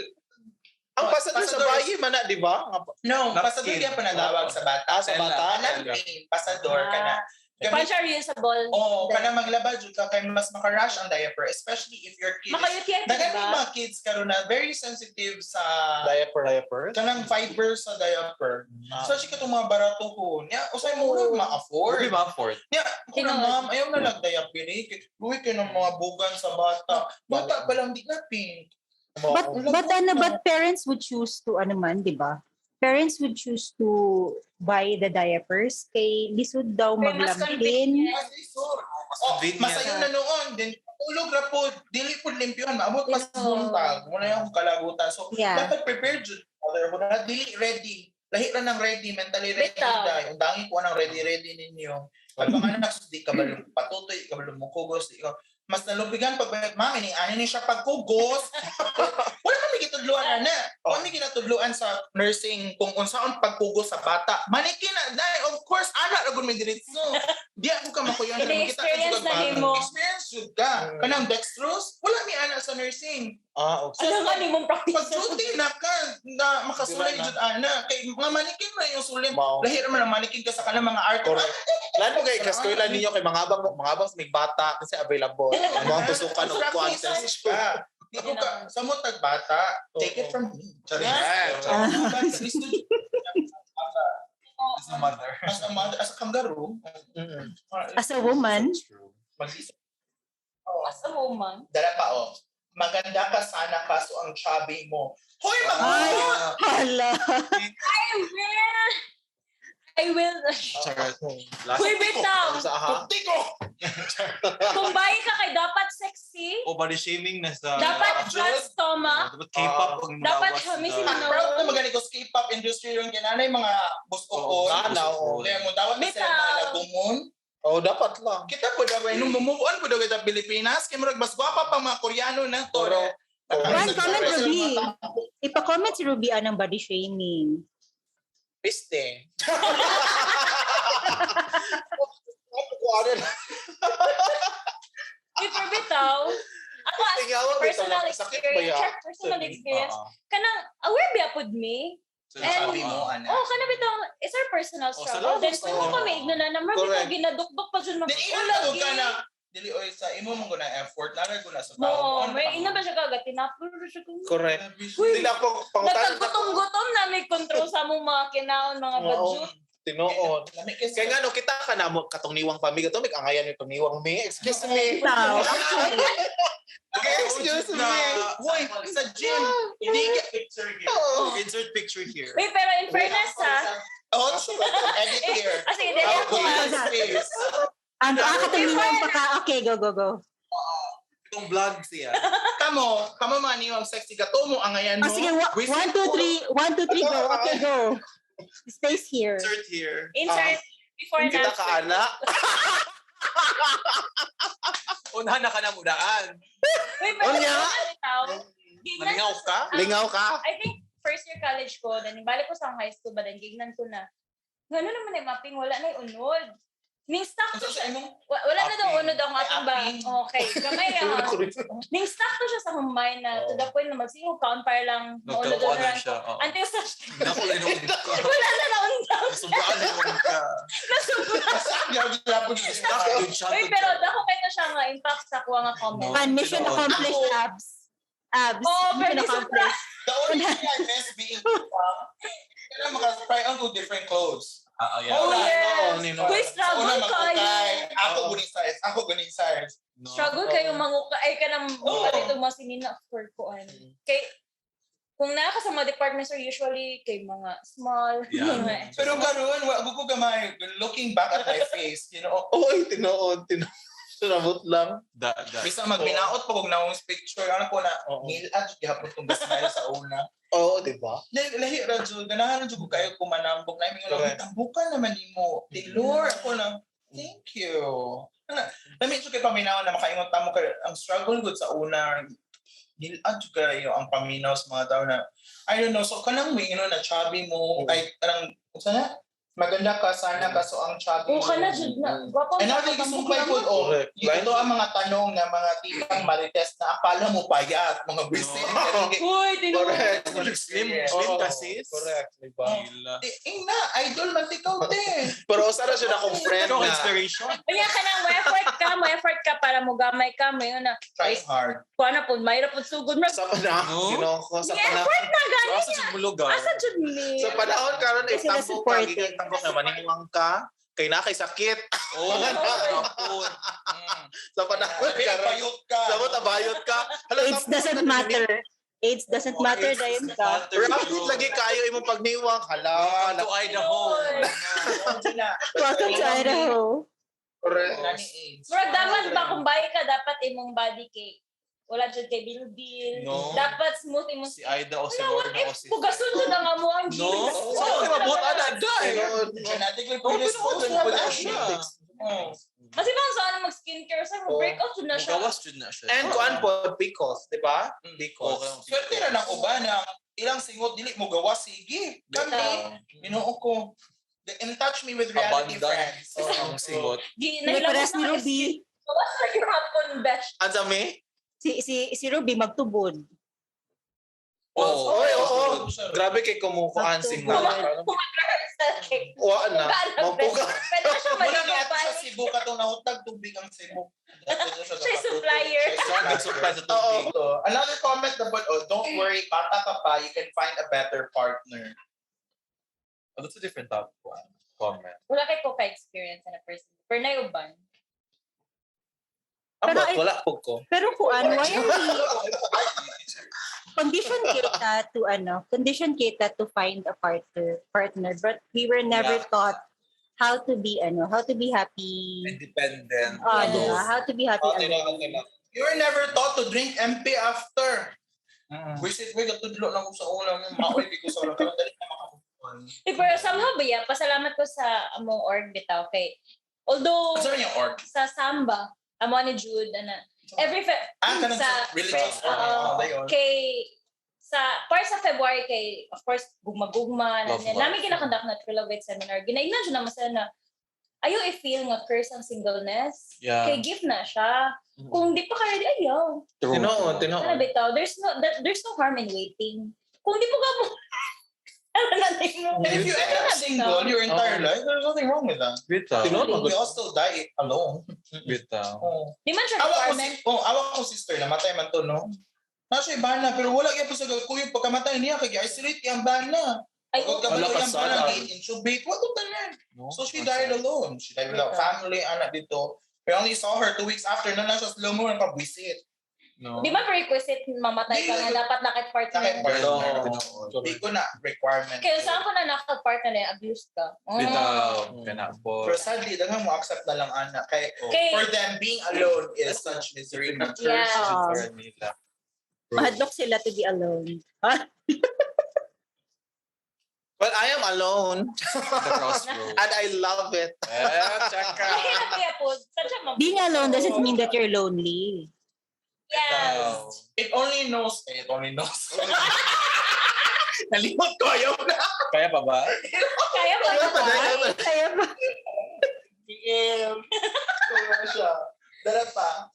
S5: Ang pasador sa
S6: Pasador.
S5: bayi man na, di ba?
S6: No,
S2: Napkin.
S6: pasador kaya panatawag sa bata.
S5: Ah, sa bata.
S6: Lampin, pasador ka na.
S3: Pan siya reusable.
S6: Oo, kana maglaba jud ka kay mas makarush ang diaper, especially if your kid is
S3: Maka-UTI,
S6: Daghan
S3: diba?
S6: yung mga kids karon na very sensitive sa
S5: Diaper, diaper.
S6: kanang fiber sa diaper.
S5: Ah.
S6: So siya katong mga baratuhon. Nya, usay mo rin ma-afford.
S2: Pwede ma-afford.
S6: Nya, ko na
S3: Tinuod.
S6: ma'am, ayaw na lang diaper eh. Luwi kayo ng mga bugan sa bata. Bata pa lang di na pink.
S7: But ano, but parents would choose to ano man, 'di ba? Parents would choose to buy the diapers kay lisod daw
S3: Kay mas
S7: maglampin.
S3: convenient.
S6: Mas lisod.
S2: Mas
S6: Oh,
S2: convenient.
S6: masayo na noon. Then, tulog ra po, dili po limpyuhan. Maabot pa sa
S3: Tinuod.
S6: buntag. Muna yung kalagutan. So,
S7: Yeah.
S6: dapat prepared jud. Mother ko na dili ready. Lahi ra ng ready, mentally ready
S3: Bitaw.
S6: dai. Undangi ko ng ready ready ninyo. Pag mga anak di ka balong patutoy, di ka balong mukugos, di ka mas nalubigan pag bayad mami ni ani ni siya pagkugos. Wala kami gitudluan ana. Wala kami ginatudluan sa nursing kung unsaon pagkugos sa bata. Manikin na dai, of course ana ra gud mi diretso. Di ako ka makuyan.
S3: Ini-experience na nimo.
S6: Experience jud ka. Kanang dextrose, wala mi ana sa nursing.
S5: Ah, okay.
S3: Ano nga ni mong practice?
S6: Pag duty na ka, na makasulay
S5: Di ba na?
S6: jud ana. Kay mga manikin na yung sulay.
S5: Mao.
S6: Lahi ra man ang manikin ka sa kanang mga art.
S5: Correct. Lan mo kay kaskwela ninyo kay mga abang mga abang sa may bata kasi available. Ang mga tusukan og
S6: Practice
S5: contest.
S6: ka. Di ko ka sa mo tag bata. Take it from me.
S5: Yes.
S6: As
S2: As a mother.
S6: a mother, as a kangaroo.
S5: Mm-mm.
S7: As a woman,
S2: That's true.
S6: Mag-
S3: As a woman.
S6: Dala pa oh. Maganda ka sana kaso ang chubby mo. Hoy,
S7: Ay!
S6: mag
S7: hala.
S3: I will. I will.
S2: Charot.
S5: Last.
S3: Uy, bitaw.
S5: Sa aha.
S6: Tiko!
S3: Kung bayi ka kay dapat sexy,
S2: O body shaming na sa
S3: dapat flat stomach,
S2: Dapat K-pop ang
S3: Dapat
S2: lawas
S3: kami
S2: na-
S3: si Manolo.
S6: Proud na magaling ko sa K-pop industry yung kinanay mga busokon.
S5: Oo, na, oo.
S6: Kaya mo tawag na sila
S3: Bitaw.
S6: mga lagumon.
S5: Oh, dapat lang.
S6: Kita po daw, nung move on po daw kita Pilipinas, kay murag mas gwapa pa mga Koreano na to.
S5: Pero,
S7: One comment, Ruby. Ipa-comment si Ruby anang body shaming.
S5: Piste. Ano na?
S3: Before bitaw, ako as
S5: Tingawa, bitaw
S3: personal
S5: lang. Sakit ba
S3: experience,
S5: ya?
S3: char, personal experience,
S2: Oo.
S3: kanang aware biya pud me.
S2: So,
S3: And-
S6: Sabi mo, ana.
S3: Oh, kana bitaw, it's our personal
S2: Oh, sa
S3: struggle.
S2: labas,
S3: Then kung
S2: oo.
S3: kami igno na naman bitaw
S5: Correct.
S3: ginadukdok pa jud
S6: Then
S3: mga
S6: imo na ka na dili oy sa imo man guna effort na guna sa tao.
S3: Mo,
S6: Ano
S3: may
S6: pa?
S3: ina ba siya kagat tinapur siya ko.
S5: Correct.
S3: Uy,
S5: Hindi na po pangutan.
S3: Nagkagutom-gutom na may control sa among mga kinaon, mga
S5: Oo.
S3: budget.
S5: Tinuod.
S6: Lami kay
S5: Kaya nga no, kita ka na mo katong niwang pamilya to, angayan yung niwang me. Excuse me.
S7: Tao, actually.
S5: Excuse me.
S6: Hoy, sa gym, hindi ka
S8: Picture here.
S5: Oo.
S2: Insert picture here.
S3: Wait, pero in fairness ha.
S6: Oh, edit here.
S3: Ah, sige, dali ako
S6: Okay,
S3: ah.
S6: space.
S7: Ano, katong niwang pa ka. Okay, go, go, go.
S2: Itong vlog siya.
S6: Kamo, kamo mga niwang sexy gato mo angayan mo.
S7: Oh, sige, one, two, three. One, two, three, go. Okay, go. Space here.
S2: Insert here.
S3: Insert before and
S5: Kita ka
S3: after.
S5: ana.
S2: Unahan na ka na mudaan.
S3: Wait, pero
S5: Unya.
S3: bitaw, gignan
S2: Malingaw ka?
S5: Lingaw ka.
S3: I think first year college ko, then balik ko sa high school ba, then gignan ko na. Gano'n naman ay mapping, wala na yung unod. Ning stock
S6: Unsa
S3: to
S6: sa
S3: siya.
S6: imong
S3: Wala na daw
S2: Apping.
S3: unod ang atong ba.
S6: Apping.
S3: Okay, gamay ah. Ning stock to siya sa humay na to the point na magsingo count para lang maunod
S2: Nagkakuha na
S3: na
S2: siya. Oo.
S3: Until such
S2: Naku, inuod ka.
S3: wala na naundang.
S2: Nasubraan inuod ka.
S3: Nasubra.
S6: Gyapon siya.
S2: Yun siya.
S3: Uy, pero dako kayo na siya nga impact sa kuha nga comment.
S2: No.
S7: Fun, mission
S2: Tinuod.
S7: accomplished, abs. Abs.
S3: Oh,
S7: mission
S3: pero sobra.
S7: accomplished.
S6: The only thing I miss being kailangan maka-try on to different clothes.
S2: Ah, yeah.
S3: Oh,
S6: Wala,
S3: yes.
S5: no, nino.
S3: Uy,
S6: Sa
S3: struggle
S6: una,
S3: kayo.
S6: magkukay. Ako guning size. Ako guning size.
S2: No.
S3: Struggle kayo manguka ay ka nang
S6: Oo.
S3: dito mga sinina for kuan. Kay kung naa ka sa mga department store usually kay mga small
S2: Yeah.
S3: mga
S6: Pero karon wa ko gamay looking back at my face.
S5: Oy, tinuod, tinuod. Sinabot lang.
S2: Da, da.
S6: Bisa magbinaot pa kog naong picture ano ko na
S5: Oo.
S6: nilad gihapon tong smile sa una.
S5: Oo, di ba?
S6: Lahi lahi ra jud ganahan jud ko kayo kumanambok na imong
S5: Correct.
S6: tambukan naman nimo. Tilor ako na. Thank you. Ana, lami jud kay paminaw na makaingon tamo kay ang struggle gud sa una nilad jud kayo ang paminaw sa mga tao na I don't know so kanang may na chubby mo ay kanang unsa na maganda ka sana kaso ang chubby
S3: Oh, kana jud na. Gwapo.
S6: And now, sumpay po, oh,
S5: Correct.
S6: ito ang mga tanong na mga titang marites na akala mo payat, mga bisin.
S3: Uy, tinuod.
S5: Correct.
S2: Slim,
S6: Yeah.
S2: slim
S5: Oo,
S2: kasi.
S5: Correct, di ba?
S2: Gila.
S6: Eh, na, idol man ikaw, te.
S5: Pero usa ra siya na akong friend
S2: Ikaw
S5: na.
S2: inspiration.
S3: Unya ka nang mo effort ka, mo effort ka para mo gamay ka, mo yun na.
S6: Try hard.
S3: Kuha na po, mayra po sugod mo.
S5: Sa panahon,
S2: No?
S5: Ginoo ko, sa
S3: Ni
S5: panahon.
S3: effort na
S2: So,
S3: gani.
S2: asa sa lugar?
S3: Asa jud ni?
S5: Sa panahon karon if
S7: Kasi sila
S5: tambo ka,
S7: supportive.
S5: gikan tambo na maniwang ka, kay na kay sakit.
S2: Oh, hapon.
S5: Sa panahon karon,
S6: Pinapayot ka.
S5: sa mo tabayot ka. Hala,
S7: AIDS
S5: tambo
S7: doesn't
S5: ka,
S7: matter. AIDS doesn't
S2: Oh,
S7: matter,
S2: AIDS
S7: dayon
S2: doesn't
S7: ka.
S2: matter,
S5: Rapid
S2: yun.
S5: lagi kayo imong pagniwang. Hala,
S2: Welcome to Idaho.
S7: Welcome to Idaho.
S5: Correct.
S3: Murag dapat ba kung bayi ka dapat imong body kay wala jud kay bilbil.
S2: No.
S3: Dapat smooth imong
S2: Si Aida o si
S3: Wala, what
S2: Lorna o
S3: if
S2: si...
S3: pugasun jud ang amo ang
S2: No?
S3: jeans?
S2: Saan ka mabot? Ana, die!
S5: Tinuod.
S6: Genetically
S2: Oh,
S6: predisposed.
S2: tinuod na siya.
S6: Oh.
S3: Kasi bang saan mag skincare sa mo
S5: Oo.
S3: break out jud na siya.
S2: Gawas jud na siya.
S5: And kuan po, because, di ba? Because.
S2: Okay.
S6: Swerte ra ng uban na ilang singot dili mo gawas sige. Kami, Ginoo ko. And touch me with reality,
S2: Abundant.
S6: friends.
S2: Ang singot.
S3: Di
S7: Hindi parehas ni Ruby.
S3: Gawas na gihapon besh.
S5: Ang sami?
S7: Si Ruby magtubod.
S2: Oh.
S5: Oy, oo. Grabe kay kumukuan singot.
S3: Kumagrahal kay.
S5: Wa na. Mapuga.
S3: Pwede na siya
S6: Muna
S3: maligo
S6: nga
S3: pa.
S6: sa Cebu katong nahutag tubig ang Cebu.
S3: Siya yung supplier.
S2: Siya ang nag-supply sa tubig.
S6: So, another comment about, oh, don't worry, bata ka pa, you can find a better partner.
S2: Oh, that's a different topic. Comment.
S3: Wala kay ko ka-experience na person. Pero na uban.
S5: Ambot,
S7: Pero
S5: wala po ko.
S7: Pero kuan, why are we condition kita to ano, condition kita to find a partner, but we were never
S2: Yeah.
S7: taught How to be ano, how to be happy.
S2: Independent.
S7: Ah, di ba? How to be happy
S5: Oh,
S7: alone.
S5: tinuod.
S6: You were never taught to drink MP after. Wisit, wait, katudlo lang ko sa ulam. Maoy, di ko sa ulam. Pero dali na makakupuan.
S3: Eh, pero somehow ba yeah, pasalamat ko sa among org bitaw kay although
S6: Ano yung org?
S3: sa Samba, amo ni Jude ana. Every
S6: Ah, kanang
S3: sa
S6: sa religious org.
S3: Oo.
S6: Oh, dayon.
S3: Kay sa part sa February kay of course gugma-gugma na
S2: Love life.
S3: namin gina-conduct na True Love It seminar. Ginaingnan jud naman sila na ayaw i-feel nga curse ang singleness. Kay gift na siya. Kung di pa ka ready, ayaw.
S2: True.
S5: Tinuod, tinuod.
S3: Ano bitaw? There's no harm in waiting. Kung di mo ka mo ano na mo.
S6: And if you end up single your entire life, there's nothing wrong with that.
S2: Bitaw.
S5: Tinuod,
S6: We all still die alone.
S2: Bitaw.
S6: Oh.
S3: Di man siya
S6: Awa ko,
S3: requirement.
S6: oh, awa ko sister, namatay man to, no? Nasa bana, pero wala gyud sa kuyog pagkamatay niya, kay isolate yung bana.
S3: Ay,
S6: Huwag ka
S2: Wala
S6: ba
S2: ka
S6: yung bana,
S2: sana.
S6: intubate, what to tanan?
S2: No?
S6: So she died alone. She died without family, anak dito. We only saw her 2 weeks after na nasa slow mo ang pabwisit.
S2: No.
S3: Di ba prerequisite mamatay ka nga dapat nakit-partner?
S6: Nakit-partner.
S2: Oo.
S6: Di ko na requirement.
S3: Kaya saan ko na nakit-partner na abuse ka? Mm.
S2: Bitaw. Kana po.
S6: Pero sadly, daghan mo accept na lang anak. Kay
S3: Kay,
S6: for them, being alone is such misery.
S3: Yeah.
S2: For nila.
S7: Mahadlok sila to be alone.
S5: Well, I am alone
S2: The crossroads.
S5: and I love it.
S2: Eh, tsaka.
S3: Mahirap kaya po. Saan siya
S7: Being alone doesn't mean that you're lonely.
S3: Yes.
S6: It only knows. Eh, it only knows. Nalimot ko, ayaw na.
S2: Kaya pa ba?
S3: Kaya ba?
S5: Kaya pa, kaya pa.
S7: Kaya ba?
S6: PM. Kaya siya. Dala pa.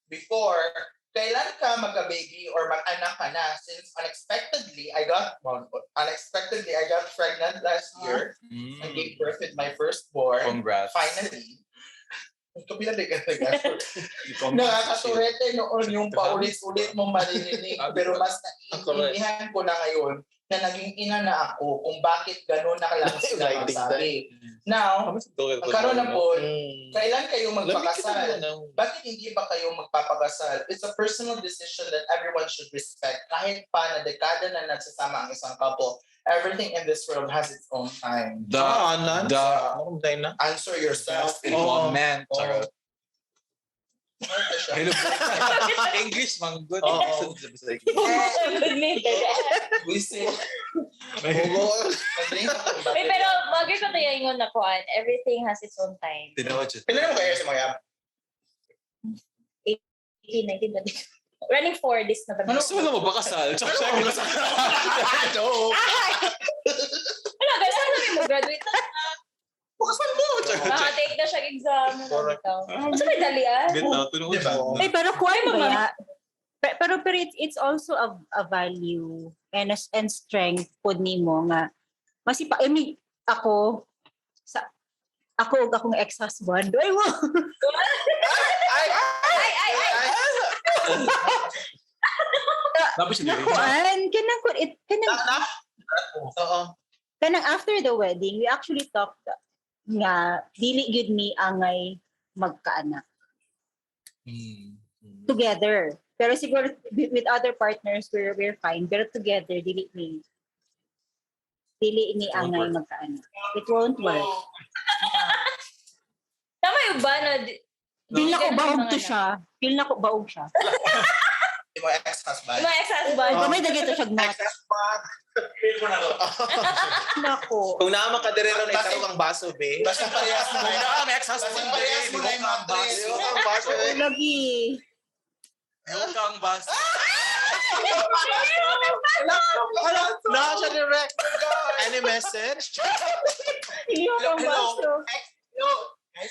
S6: Before, kailan ka magka-baby or mag-anak ka na? Since unexpectedly, I got, well, unexpectedly, I got pregnant last year. I gave birth with my firstborn.
S2: Congrats.
S6: Finally. Kapila di ka Nakakaturete noon yung paulit-ulit mong maririnig. Pero mas naiintindihan ko na ngayon na naging ina na ako kung bakit gano'n na lang sila
S5: Writing.
S6: magsabi. Now, ang karoon na po, kailan kayo magpakasal?
S5: Magpakasal.
S6: Bakit hindi ba kayo magpapakasal? It's a personal decision that everyone should respect. Kahit pa na dekada na nagsasama ang isang couple, everything in this world has its own time.
S2: The, the
S5: na.
S6: Answer yourself.
S2: best involvement.
S6: Oh.
S2: Charot.
S6: Ano siya?
S2: Hello. English man good.
S5: Oo.
S3: Good me, bebe.
S6: We say, mag-drink ako ng
S3: Uy, pero mag-agree ko tayo ingon na kuan. Everything has its own time.
S2: Tinuod siya.
S6: Pila na mo kayo sa mga
S3: 18, 19, 20. Running for this November.
S2: Gusto mo na magpakasal? Tsaka siya.
S5: No.
S3: Wala, guys, ano namin mo? Graduate na.
S5: Pagkasal mo.
S3: Maka-take na siya exam.
S5: Correct.
S3: Ano may dali ah?
S2: Bitaw, tinuod
S6: Diba?
S2: siya.
S7: Ay, pero kuwan
S3: Ay,
S7: ba
S3: mama.
S7: ya? Pero it's also a value and strength pod nimo nga masipa I mean, ako sa ako ug akong ex-husband. Ay, wow.
S5: Ay!
S3: Ay, ay, ay!
S2: Tapos siya dili.
S7: Nakuan, kanang kun it kanang
S5: Oo.
S7: kanang after the wedding, we actually talked nga dili gyud mi angay magkaanak together. Pero siguro with other partners we're fine. Pero together dili ni
S2: It won't
S7: angay
S2: work.
S7: magkaanak. It won't work.
S3: Tama yung ba na...
S7: Feel na ko
S3: Ganun
S7: baog
S3: mga
S7: to
S3: anak.
S7: siya. Feel na ko baog siya.
S6: Yung mga ex-husband.
S3: Yung mga ex-husband.
S7: Oh. Gamay dagito siya gnat.
S5: Ex-husband.
S7: Nako.
S5: Kung naman ka dire ron, itarong ang baso, be.
S6: Basta parehas mo na
S2: Kung naa, may ex-husband
S6: Basta parehas mo na yung
S2: Lihok ang
S6: mattress.
S2: baso.
S5: Lihok ang baso, eh.
S7: Lagi.
S2: Lihok ang baso.
S5: Na siya direct. Any message?
S7: Lihok ang
S6: Hello.
S7: baso.
S6: Yo,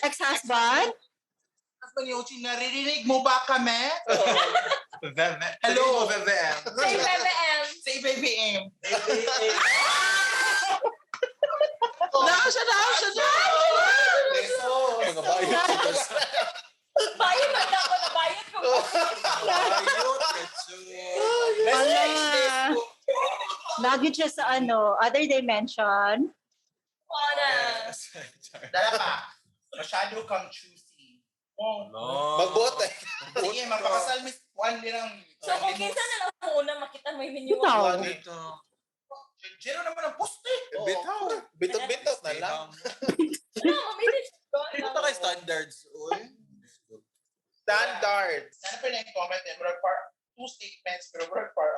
S7: Ex-husband?
S6: husband Yoshi, naririnig mo ba kami? Hello.
S2: BBM.
S3: Say BBM.
S6: Say baby M.
S5: Na siya, na siya, na.
S6: Beso.
S2: Mga bayot.
S3: Bayot man ako na bayot ko.
S2: Bayot. Ketchup.
S7: Wala. Lagi siya sa ano, other dimension.
S3: Wala.
S6: Dala pa. Masyado kang choosy.
S2: No.
S5: Magbuot eh.
S6: Sige, mapakasal miss Juan din ang...
S3: So kung kinsa na lang ang una makita mo yung menu.
S7: Ikaw.
S2: Ito.
S6: Jero naman ang poste.
S2: Bitaw.
S5: Bitot-bitot na lang.
S3: No, mabilis.
S2: Ano pa kay standards? Uy.
S5: Standards.
S6: Sana pa na yung comment eh. Murag par, two statements, pero murag par.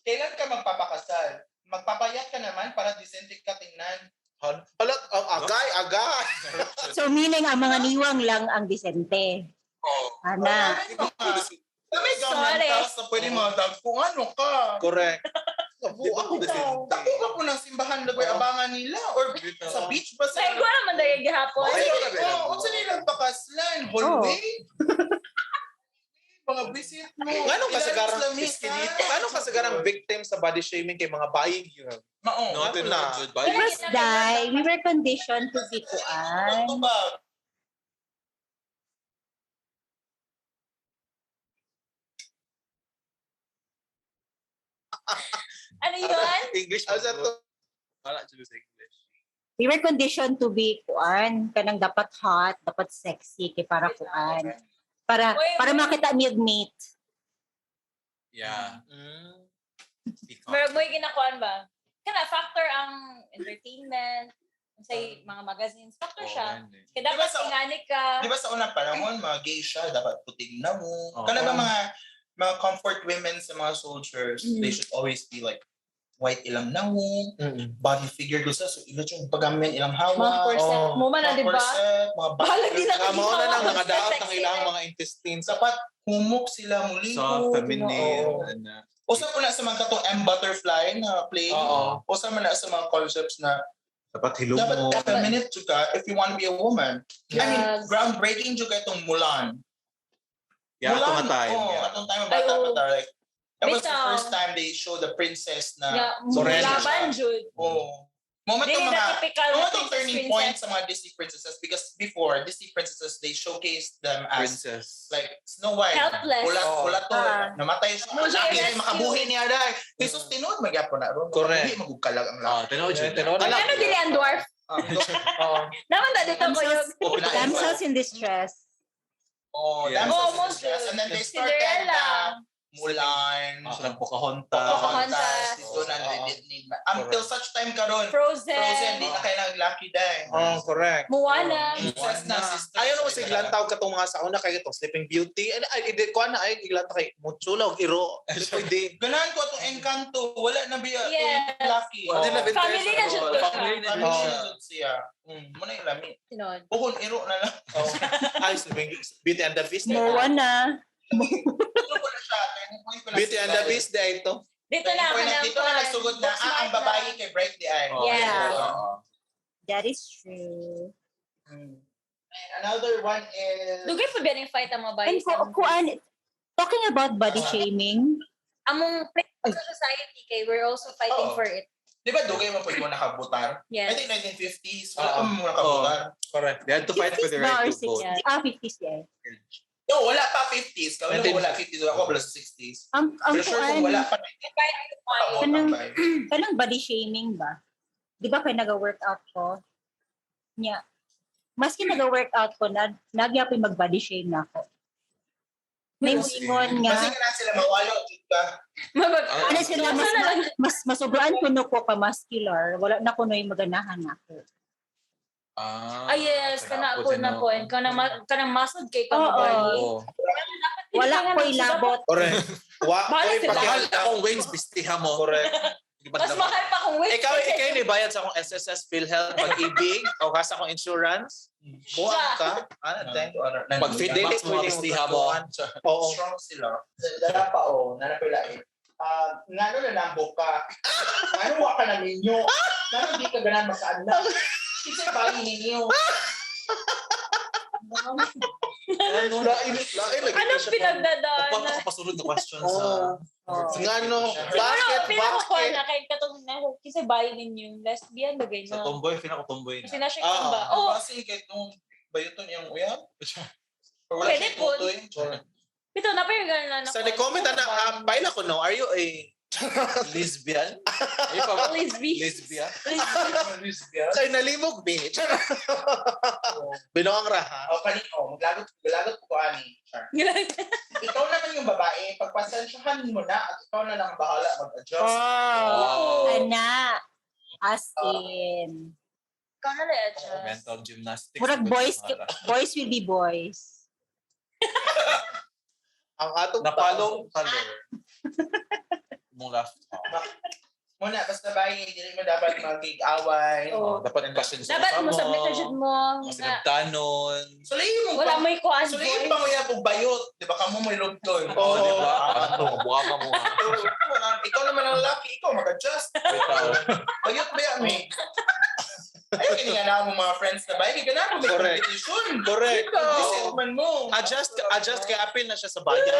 S6: Kailan ka magpapakasal? Magpapayat ka naman para decente ka tingnan.
S5: Hala, ang agay, agay.
S7: So meaning ang mga niwang lang ang disente.
S2: Oo.
S7: Ana.
S6: May mga may
S3: Sorry.
S6: government na pwede mga dag kung ano ka.
S5: Correct.
S2: Di ba kung decente?
S6: Dako ka po ng simbahan lagway abangan nila or sa beach ba
S3: Ay,
S6: sa
S3: ko naman dahil gihapon.
S6: Ay,
S2: Ay,
S6: oh, unsa nilang pakaslan? Hallway? Mga visit mo.
S5: Nganong kasagarang
S6: Ilalim sa lamesa.
S5: Nganong kasagarang victim sa body shaming kay mga bayig yun?
S6: Mao.
S2: No,
S5: Ano na?
S2: tinuod jud ba?
S7: Because dai, we were conditioned to be kuan.
S6: Tubag.
S3: Ano yun?
S2: English
S5: Ano sa to?
S2: Wala jud sa English.
S7: We were conditioned to be kuan, kanang dapat hot, dapat sexy kay para kuan. Para
S3: Wait,
S7: para
S3: wait.
S7: makita mi og mate.
S2: Yeah.
S5: Mm.
S3: Meron mo yung ginakuan ba? Kana, factor ang entertainment, say, mga magazines, factor siya. Kaya dapat
S6: Diba sa-
S3: ingani ka.
S6: Di ba sa unang panahon, mga gay siya, dapat puting na mo.
S2: Oo.
S6: Kana ba mga comfort women sa mga soldiers, they should always be like white ilang nawong, body figure gusto, so ilo yung pagamen ilang
S3: Mga
S6: hawa.
S3: corset
S5: Oo.
S3: mo man na,
S6: Mga
S3: di ba?
S6: corset, mga
S3: Bahala di na
S5: Nga mao na lang
S3: Sexy
S5: nakadaot ang ilang
S3: na.
S5: mga intestines.
S6: Dapat humok sila muli.
S2: Soft, feminine.
S5: Oo.
S2: Ano.
S6: Usa po na sa mga katong M butterfly na play.
S5: Oo.
S6: Usa man na sa mga concepts na
S2: Dapat hilong
S6: dapat
S2: mo.
S6: feminine jud ka if you want to be a woman. I mean,
S3: Yes.
S6: groundbreaking jud ka itong Mulan.
S2: Yeah, ato nga time.
S6: Oh,
S2: Yeah.
S6: atong time bata
S3: Ay, oo.
S6: pa ta, like that was the
S3: Bitaw.
S6: first time they showed the princess na
S3: Yeah,
S5: Sorrento.
S3: laban, Jude.
S6: oh. Moment
S3: Dili
S6: tong
S3: na
S6: mga
S3: typical na
S6: moment tong
S3: princess,
S6: turning point
S3: princess.
S6: sa mga Disney princesses because before Disney princesses they showcased them as
S2: Princess.
S6: like Snow White.
S3: Helpless.
S6: Wala,
S5: Oo.
S6: wala to.
S7: Ah.
S6: Namatay siya.
S3: Mo siya
S6: Laki
S3: i-rescue.
S6: makabuhi niya dahil. Jesus, tinuod magyapon na ron.
S5: Correct.
S6: Makabuhi, magugkalag ang laki.
S2: Ah, tinuod jud.
S5: Tinuod.
S3: Ano dili ang dwarf?
S6: Ah,
S5: Oo.
S3: Naman na dito ko yun.
S7: Damsels in distress.
S6: Oh,
S2: Yeah.
S6: damsels
S3: Oh,
S6: in
S3: most
S6: distress. And then they started
S3: Cinderella.
S6: na Mulan,
S2: Silang Pocahontas.
S6: Pocahontas, dito na
S5: Oo.
S6: Disney. Until such time karon,
S3: Frozen.
S6: Frozen, di na kailangan lucky dahil.
S5: Oh, correct.
S3: Moana.
S6: Princess na sister.
S5: Ayaw naman sa iglantaw katong mga sa una kay itong Sleeping Beauty. Ay, ay, hindi ko na ay iglantaw kay Mutsula og iro. Dili pwede.
S6: Ganahan ko atong Encanto, wala na biya
S3: Yes.
S6: lucky.
S2: Wala na
S3: Family na jud to siya.
S2: Family na jud
S6: Family
S2: siya.
S6: na jud siya. Muna yung lami.
S3: Sinod.
S6: Bukon iro na lang.
S5: Oh. Ay, Sleeping Beauty and the Beast.
S7: Moana.
S6: Ano ko na siya, turning point ko na
S5: Beauty and the Beast di ay ito.
S3: Dito na
S6: Turning point na-
S3: kanang
S6: Dito na nagsugod na, ah, ang babae kay Bright the Eye.
S2: Oo.
S3: Yeah.
S2: Oo.
S7: That is true.
S6: And another one is...
S3: Dugay pa ba yung fight ang mga babae
S7: And
S3: sa
S7: kuan, talking about body shaming,
S3: among place sa society kay we're also fighting
S6: Oo.
S3: for it.
S6: Di ba dugay mo pwede mo nakabutar? I
S3: Yes.
S6: think 1950s, wala
S5: Oo.
S6: pa mo nakabutar.
S5: Correct.
S2: They had to fight for
S7: 50s
S2: the
S7: ba
S2: right
S7: or
S2: to vote.
S7: 60s? Ah, 50s, yeah.
S6: No, wala pa 50s. Kami
S5: 1950s.
S6: wala 50s. Ako wala sa 60s.
S7: Ang
S6: Pero sure
S7: kuan,
S6: kung wala pa
S3: Fight to fight.
S7: Kanang-
S6: nakabotang
S7: kanang body shaming ba? Di ba kay naga-workout ko? Nya. Maski naga-workout ko, na, nagyapoy mag-body shame na ako. May
S2: Kasi-
S7: muingon nga,
S6: Kasi nga sila mawalo, jud ka.
S3: Mabag.
S7: ano sila, mas,
S3: Asa na lang?
S7: mas masobraan kuno ko ka muscular, wala na kuno yung maganahan ako.
S2: Ah,
S3: Ah, yes, kana po na po. Kanang kanang masod kay ka
S7: Oo.
S3: babae.
S2: Oo.
S7: Wala ko'y labot.
S5: Correct. Wa
S3: Bahala
S5: ko'y
S3: sila.
S2: Mahal
S5: pakialam.
S2: akong wings, bistiha mo.
S5: Correct.
S3: Mas mahal pa kung wait.
S5: Ikaw, ikaw yung ibayad sa akong SSS, PhilHealth, pag-ibig, o ka sa akong insurance. Buang ka. Ano, thank
S2: Pag fit
S5: Dili
S2: box mo,
S5: pwede
S2: bistiha mo.
S5: Oo.
S6: Strong sila. Dala pa o, nana pala eh. Ah, ngano na lambo ka? Ngano wa ka na ninyo? Ngano di ka ganan makaanak? Kinsa bayi ninyo?
S5: Lain, lain. lagi
S3: Anong
S5: siya.
S3: pinagdadaan?
S2: Upat ako pasunod na question sa...
S5: Oo. Ngano,
S3: Siguro,
S5: bakit,
S3: pinakakuha
S5: bakit?
S3: na kay katong na kasi bayo ninyo lesbian bagay
S2: Sa
S3: na.
S2: tomboy, pinaka-tomboy
S3: Kasi
S2: na.
S3: na siya
S5: Ah.
S3: ba? Oh,
S6: Kasi kay itong bayuton iyang uyab. Or wala
S3: Pwede
S6: siyang
S3: po.
S6: tutoy.
S3: ito na pero ganun na.
S5: Sa ni-comment na, paila ko no, are you a
S2: Lesbian? Ay, pa
S3: Lesbian.
S2: Lesbian?
S6: Lesbian.
S5: Kay nalimog, bitch. Binuang raha.
S6: O, kani, oh, maglagot, maglagot ko ani. Char. Ikaw naman yung babae, pagpasensyahan mo na at ikaw na lang bahala mag-adjust.
S7: Ana. As in,
S3: Ikaw na lang, adjust.
S2: Mental gymnastics.
S7: Murag boys, boys will be boys.
S5: Ang atong
S2: Napalong color. Mong left arm.
S6: Muna, basta ba, hindi mo dapat magig-away.
S3: Oo.
S2: Oh, dapat pasensya
S3: Dapat mo submit na jud mo. Nga,
S2: Masinabtanon.
S6: Sulayin mo
S3: wala
S6: pa.
S3: mo'y kuan
S6: Sulayin
S3: boy.
S6: pa mo yan kung bayot. Di ba kamo may lugtol?
S2: Oo, di ba? Ano, buha ka mo.
S6: Ikaw naman ang lalaki, ikaw mag-adjust.
S2: Bitaw.
S6: Bayot ba yan, eh? Ay, kini nga na mo mga friends na ba? Hindi ka na may
S5: Correct.
S6: competition.
S5: Correct.
S6: Visit man mo.
S5: Adjust, adjust kay appeal na siya sa bayan.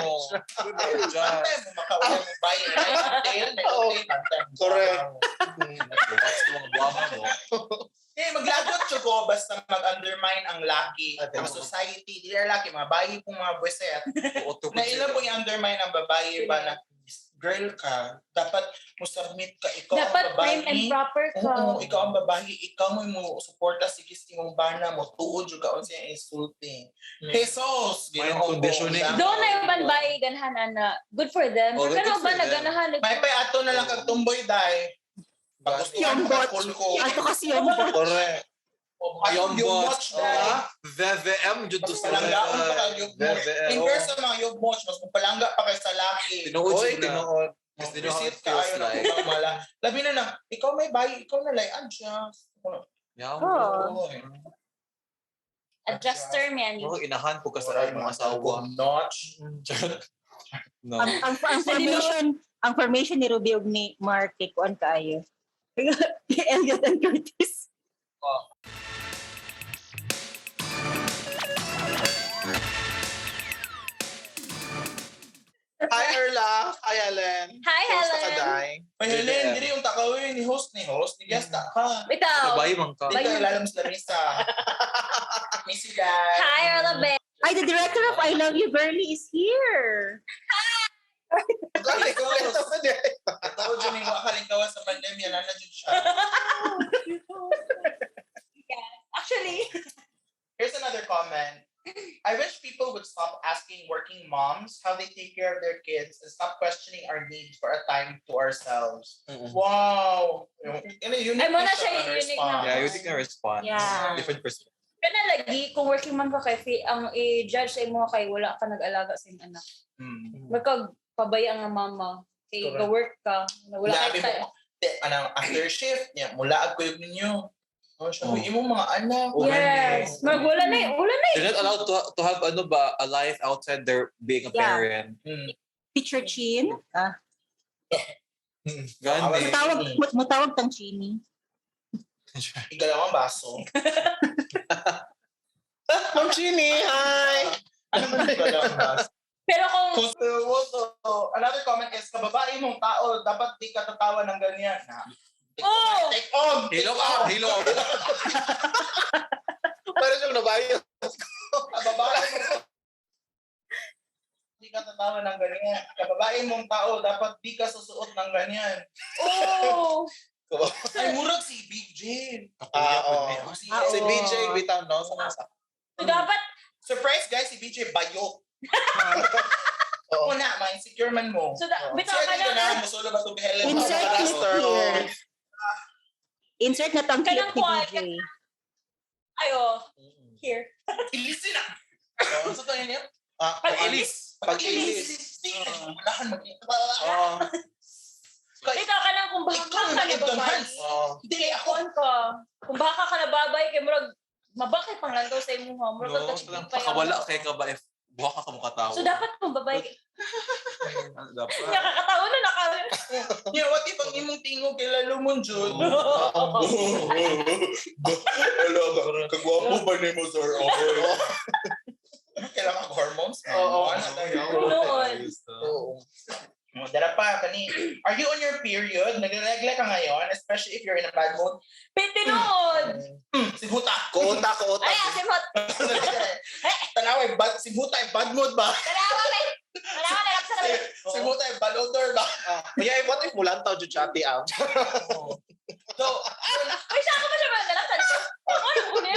S2: Oo.
S6: Bantay mo, makawala mo bayan. Ay, tail, may
S5: Oo.
S6: tail, bantay mo.
S5: Correct.
S2: What's the mga buha mo?
S6: Eh, maglagot siya ko basta mag-undermine ang laki,
S5: Ate.
S6: ang society, di na laki, mga bayi pong mga buweset.
S2: Oo,
S6: Na ilan pong i-undermine ang babae ba na girl ka, dapat mo submit ka, ikaw
S3: Dapat
S6: ang babae.
S3: prim and proper ka.
S6: Oo, ikaw ang babae, ikaw mo mo suporta si imong bana mo tuod jud ka unsa iyang insulting. Jesus,
S2: Mind
S6: Ginoo ko.
S2: conditioning.
S3: Doon na yung banbae ganahan ana. Good for them.
S2: Oh,
S3: Pero
S2: good
S3: kano
S2: for
S3: ba
S2: them.
S3: naganahan?
S6: May pay ato na lang kag tumboy dai. Pag gusto
S7: Yung
S6: ka
S7: bot.
S6: ko.
S7: Ato kasi yung bot.
S5: Correct.
S6: Yung
S2: Yung
S6: bot dai.
S2: VVM jud to
S6: Mas
S2: sa
S6: palanggaon pa kag yung bot.
S2: VVM.
S6: In person mga yung bot, mas palangga pa kay sa laki.
S2: Tinuod
S5: Oy,
S2: jud na.
S5: tinuod.
S2: Kasi they know how
S6: Visit
S2: it
S6: ka
S2: feels
S6: ayo na
S2: like.
S6: kung mala. Labi na na, ikaw may bayi, ikaw na lay adjust.
S2: Yeah.
S7: Oo.
S6: Oy.
S3: Adjuster man.
S2: Murag inahan po ka sa mga asawa.
S6: Notch.
S2: No.
S7: Ang formation ni Ruby ug ni Mark kay kuan kaayo. Elliot and Curtis.
S5: Hi, Erla. Hi, Ellen.
S3: Hi,
S5: Kumusta ka,
S3: Helen.
S5: Day?
S6: May Helen, diri yung takawin ni host ni host, ni guest ka.
S3: Bitaw.
S2: Babae man ka.
S6: Di ka ilalam sa lamisa. Missy Dad.
S3: Hi, Erla Be.
S7: Ay, the director of I Love You Girlie is here.
S5: Ay, kompleto ka di.
S6: Ito dyan yung wakalingkawa sa pandemya, nana dyan siya.
S3: Actually,
S6: Here's another comment. I wish people would stop asking working moms how they take care of their kids and stop questioning our need for a time to ourselves. Wow! Yung, unique
S3: Ay, muna
S6: na
S3: siya,
S6: siya
S3: unique na.
S6: response.
S2: Yeah, you think na response.
S7: Yeah.
S2: Different perspective.
S3: kana lagi kung working man ka kay ang i-judge sa imo kay wala ka nag-alaga sa imong anak. Magkag pabaya nga mama kay
S5: Correct.
S3: ga-work ka na wala
S6: Labi
S3: kay
S6: mo, de, anang after shift niya, mula ko yung ninyo. Oh, siya,
S2: Oh.
S6: oh. imong mga anak.
S2: Oh,
S3: Yes. Mag wala na eh, wala na.
S2: They're not allowed to have ano ba a life outside their being a
S7: Yeah.
S2: parent.
S7: Teacher Chin. Ah,
S2: Gani.
S7: mutawag mutawag tang Chini.
S6: Igalaw ang baso.
S5: Ma'am Chini, hi!
S6: Ano man igalaw ang baso?
S3: Pero kung
S6: So, another comment is, kababae mong tao, dapat di ka tatawa ng ganyan. Na,
S3: Oh!
S6: Take off! Take
S2: Hilom
S6: off!
S2: out, hilom.
S5: Parang siyang nabayo.
S6: Kababae mong di ka tatawa ng ganyan. Kababae mong tao, dapat di ka susuot ng ganyan.
S3: Oh.
S6: Ay, murag si Big J.
S5: Ah, oo.
S6: Si,
S7: Ah,
S5: Si
S7: oo.
S5: BJ bitaw, no? Sa
S3: So dapat
S6: Surprise guys, si BJ bayok.
S5: Oo.
S6: Oo na, ma-insecure man mo.
S3: so da,
S6: Si
S3: bitaw ka
S6: Ate
S3: na
S6: na, musulo ba ito kay Helen?
S7: Insert clip
S5: Master,
S7: here. Insert na tang clip
S3: Kanang
S7: ni
S3: kuwan,
S7: BJ.
S3: ayo here.
S6: Ilisin na! Ano sa tayo niya?
S5: Ah,
S3: Pag-ilis.
S5: Pag-ilis.
S6: Walahan mag
S5: Oo.
S3: Bitaw ka nang kung baka
S6: Ikaw
S3: ka
S6: na
S3: na
S6: nag-enhance.
S3: babae.
S5: Oo.
S6: Dili ako.
S3: Kuan ka. Kung baka ka na babay kay murag mabakit pang lantaw sa imuha. Murag
S2: No,
S3: kag
S2: parang pakawala kay ka ba if buha ka kamukha tao.
S3: So dapat kung babae
S2: Ano dapat?
S3: nakakatawa na naka.
S6: Yeah, what if ang imong tingog kay lalo mo, Jud?
S5: Oo.
S6: Hello, kagwapo ba nimo, sir? Kailangan ko hormones?
S5: Oo.
S6: Ano tayo?
S3: Noon.
S5: Oo.
S6: Oh, Dara pa, kani. Are you on your period? Nagreregla ka ngayon, especially if you're in a bad mood.
S3: Pitinood.
S6: Sibuta.
S5: Kuota, kuota.
S3: Ay, asim hot.
S6: Tanaway, bad, sibuta, eh, bad mood ba?
S3: Tanawa na. Tanawa na sa
S6: Sibuta, eh, bad odor ba?
S5: Ah, yeah, what if mulantaw jud siya ati ah?
S6: So,
S3: Ay, siya ako ba siya manalaktan ko? Ano ko niya?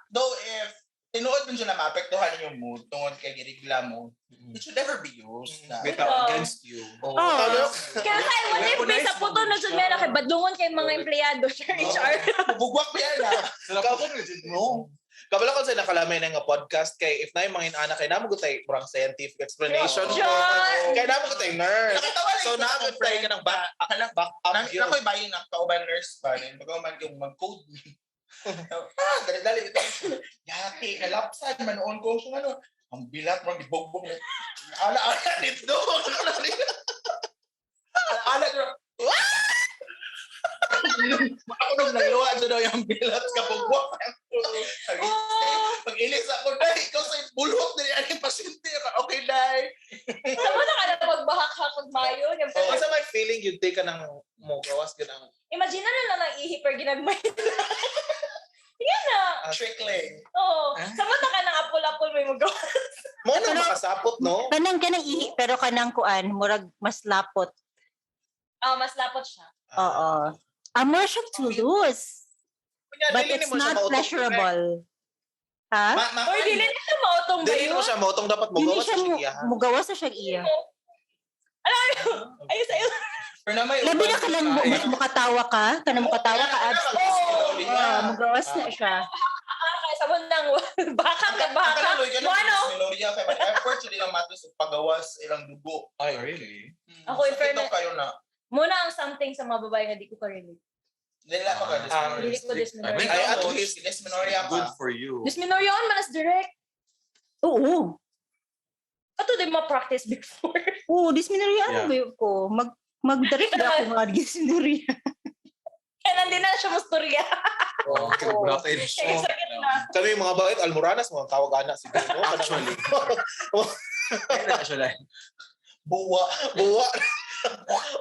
S6: though if, tinuod man siya na maapektuhan yung mood tungod kay girigla mo, it should never be used. Na.
S2: Bitaw, against you.
S6: Oh.
S7: Oh.
S3: Kaya kay what if may sa putol na jud na kay badlungon kay mga empleyado, sure, HR.
S6: Bugwak pa yan ah.
S2: Sarap ko legit no.
S5: Kabalo ko sa nakalamay na nga podcast kay if na yung mga inaana kay namo ko tay murang scientific explanation.
S3: Sure.
S5: Kay namo ko tay nurse.
S6: Nakatawa lang
S5: So
S6: isa
S5: namo
S6: akong
S5: tay ka
S6: friend
S5: ng back
S6: Kanang
S5: back up
S6: Nang
S5: yun.
S6: ako'y bayin na kauban nurse ba rin bago man yung mag-code me. Ah, dali-dali ito. Yati, nalapsan man noon ko siya ano. Ang bilat mo gibogbog na. Ala-ala nito. Ala-ala ko. Ako nung naluwa siya daw yung bilat kabugbog.
S3: Oh,
S6: Pag ilis ako, dai, ikaw sa bulhok dali ang pasyente. Okay, dai.
S3: sama na ka na magbahak-hak og mayo.
S5: Oh, unsa may feeling yun take ka ng mo gawas gyud ang
S3: Imagine na lang ang ihi per ginagmay. Yan na.
S6: Trickling.
S3: Oo. Sama na ka ng apol-apol may magawa.
S5: Mo na makasapot no?
S7: Kanang kanang ihi pero kanang kuan murag mas lapot.
S3: Ah, mas lapot siya.
S7: Oo. Ah, more siya to lose.
S5: Kunya,
S7: But
S5: dili
S7: it's
S5: nimo siya
S7: not
S5: mautong.
S7: pleasurable. Ha?
S6: Ma, ma,
S3: Or dili na siya mautong ba
S5: Dili
S3: yun?
S5: mo siya mautong dapat mo
S7: Dili
S5: gawas
S7: siya
S5: sa
S7: mo,
S5: siya.
S7: mugawas sa siyang iya.
S3: Ayos, ayos.
S6: Pero na may
S7: Labi na ka lang mas mukatawa ka, kanang mukatawa ka abs. Oh, mugawas na siya.
S3: Ah, kaya sa nang baka ka baka. Mo ano?
S6: Dysmenorrhea kay mag effort sila ilang matos og pagawas ilang dugo.
S2: Ay, really?
S3: Ako, in
S6: Sakit
S3: fairness-
S6: daw kayo na.
S3: Muna ang something sa mga babae nga di ko ka-relate.
S6: Dili pa ka
S5: Ah,
S3: Dili ko dysmenorrhea.
S5: Ay, at least-
S6: dysmenorrhea ka.
S2: Good for you.
S3: Dysmenorrhea on manas direct.
S7: Oo.
S3: Ato di ma-practice before.
S7: Oo, dysmenorrhea ano
S2: Yeah.
S7: ba yun ko? Mag-direct na ako nga dysmenorrhea.
S3: Kaya nandun na siya mustorya.
S2: Oh, kaya
S3: Kaya sakit na.
S5: Kami yung mga bait almoranas mga tawag ana siguro. no?
S2: Actually. Actually.
S6: Buwa.
S5: Buwa.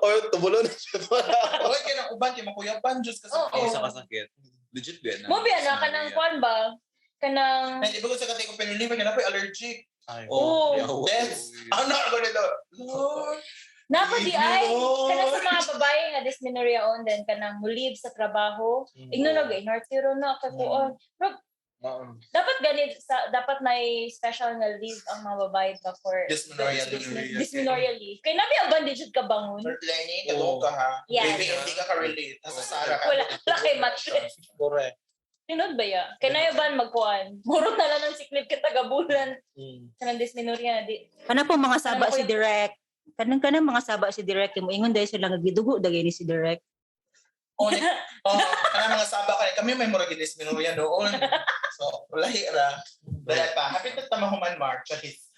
S5: Or tubulo na siya.
S6: Okay kay nang uban kay makuyapan jud kasi.
S3: Oo.
S2: Ako sa kasakit. Legit ba na?
S3: Mo biya na kanang kwan ba? Kanang
S6: Hindi ba ko sa katay ko pinulima kay na allergic.
S5: Ay.
S2: Oh,
S3: Oo.
S6: Deaths. Ano ako nito? Lord.
S3: Napa di ay
S6: Lord.
S3: kanang sa mga babae nga dysmenorrhea on then kanang mo-leave sa trabaho. Ingno na gay nartiro na kay kuan.
S5: Oo.
S3: Dapat ganit sa dapat may special nga leave ang mga babae ba for
S6: Dysmenorrhea leave.
S3: Dysmenorrhea leave. Kay nabi ang bandage ka bangon.
S6: Lenny, katuo ka ha.
S3: Yes.
S6: Baby, hindi ka ka-relate. Nasa Sara ka.
S3: Wala wala kay mattress.
S5: Correct.
S3: Tinod ba ya? Kay nayo ban magkuan. Murot na lang ng sick leave kay tagabulan kanang dysmenorrhea di.
S7: Kana po mga saba
S3: Ano po
S7: si Direk. Kanang kanang mga saba si Direk kay moingon dahil sila nga gidugo dagay ni si Direk.
S6: Oh, oh, kanang mga saba ka. Kami may murag dysmenorrhea doon. So, lahi ra. Dara pa. Happy na tamahuman, Mark. Charis.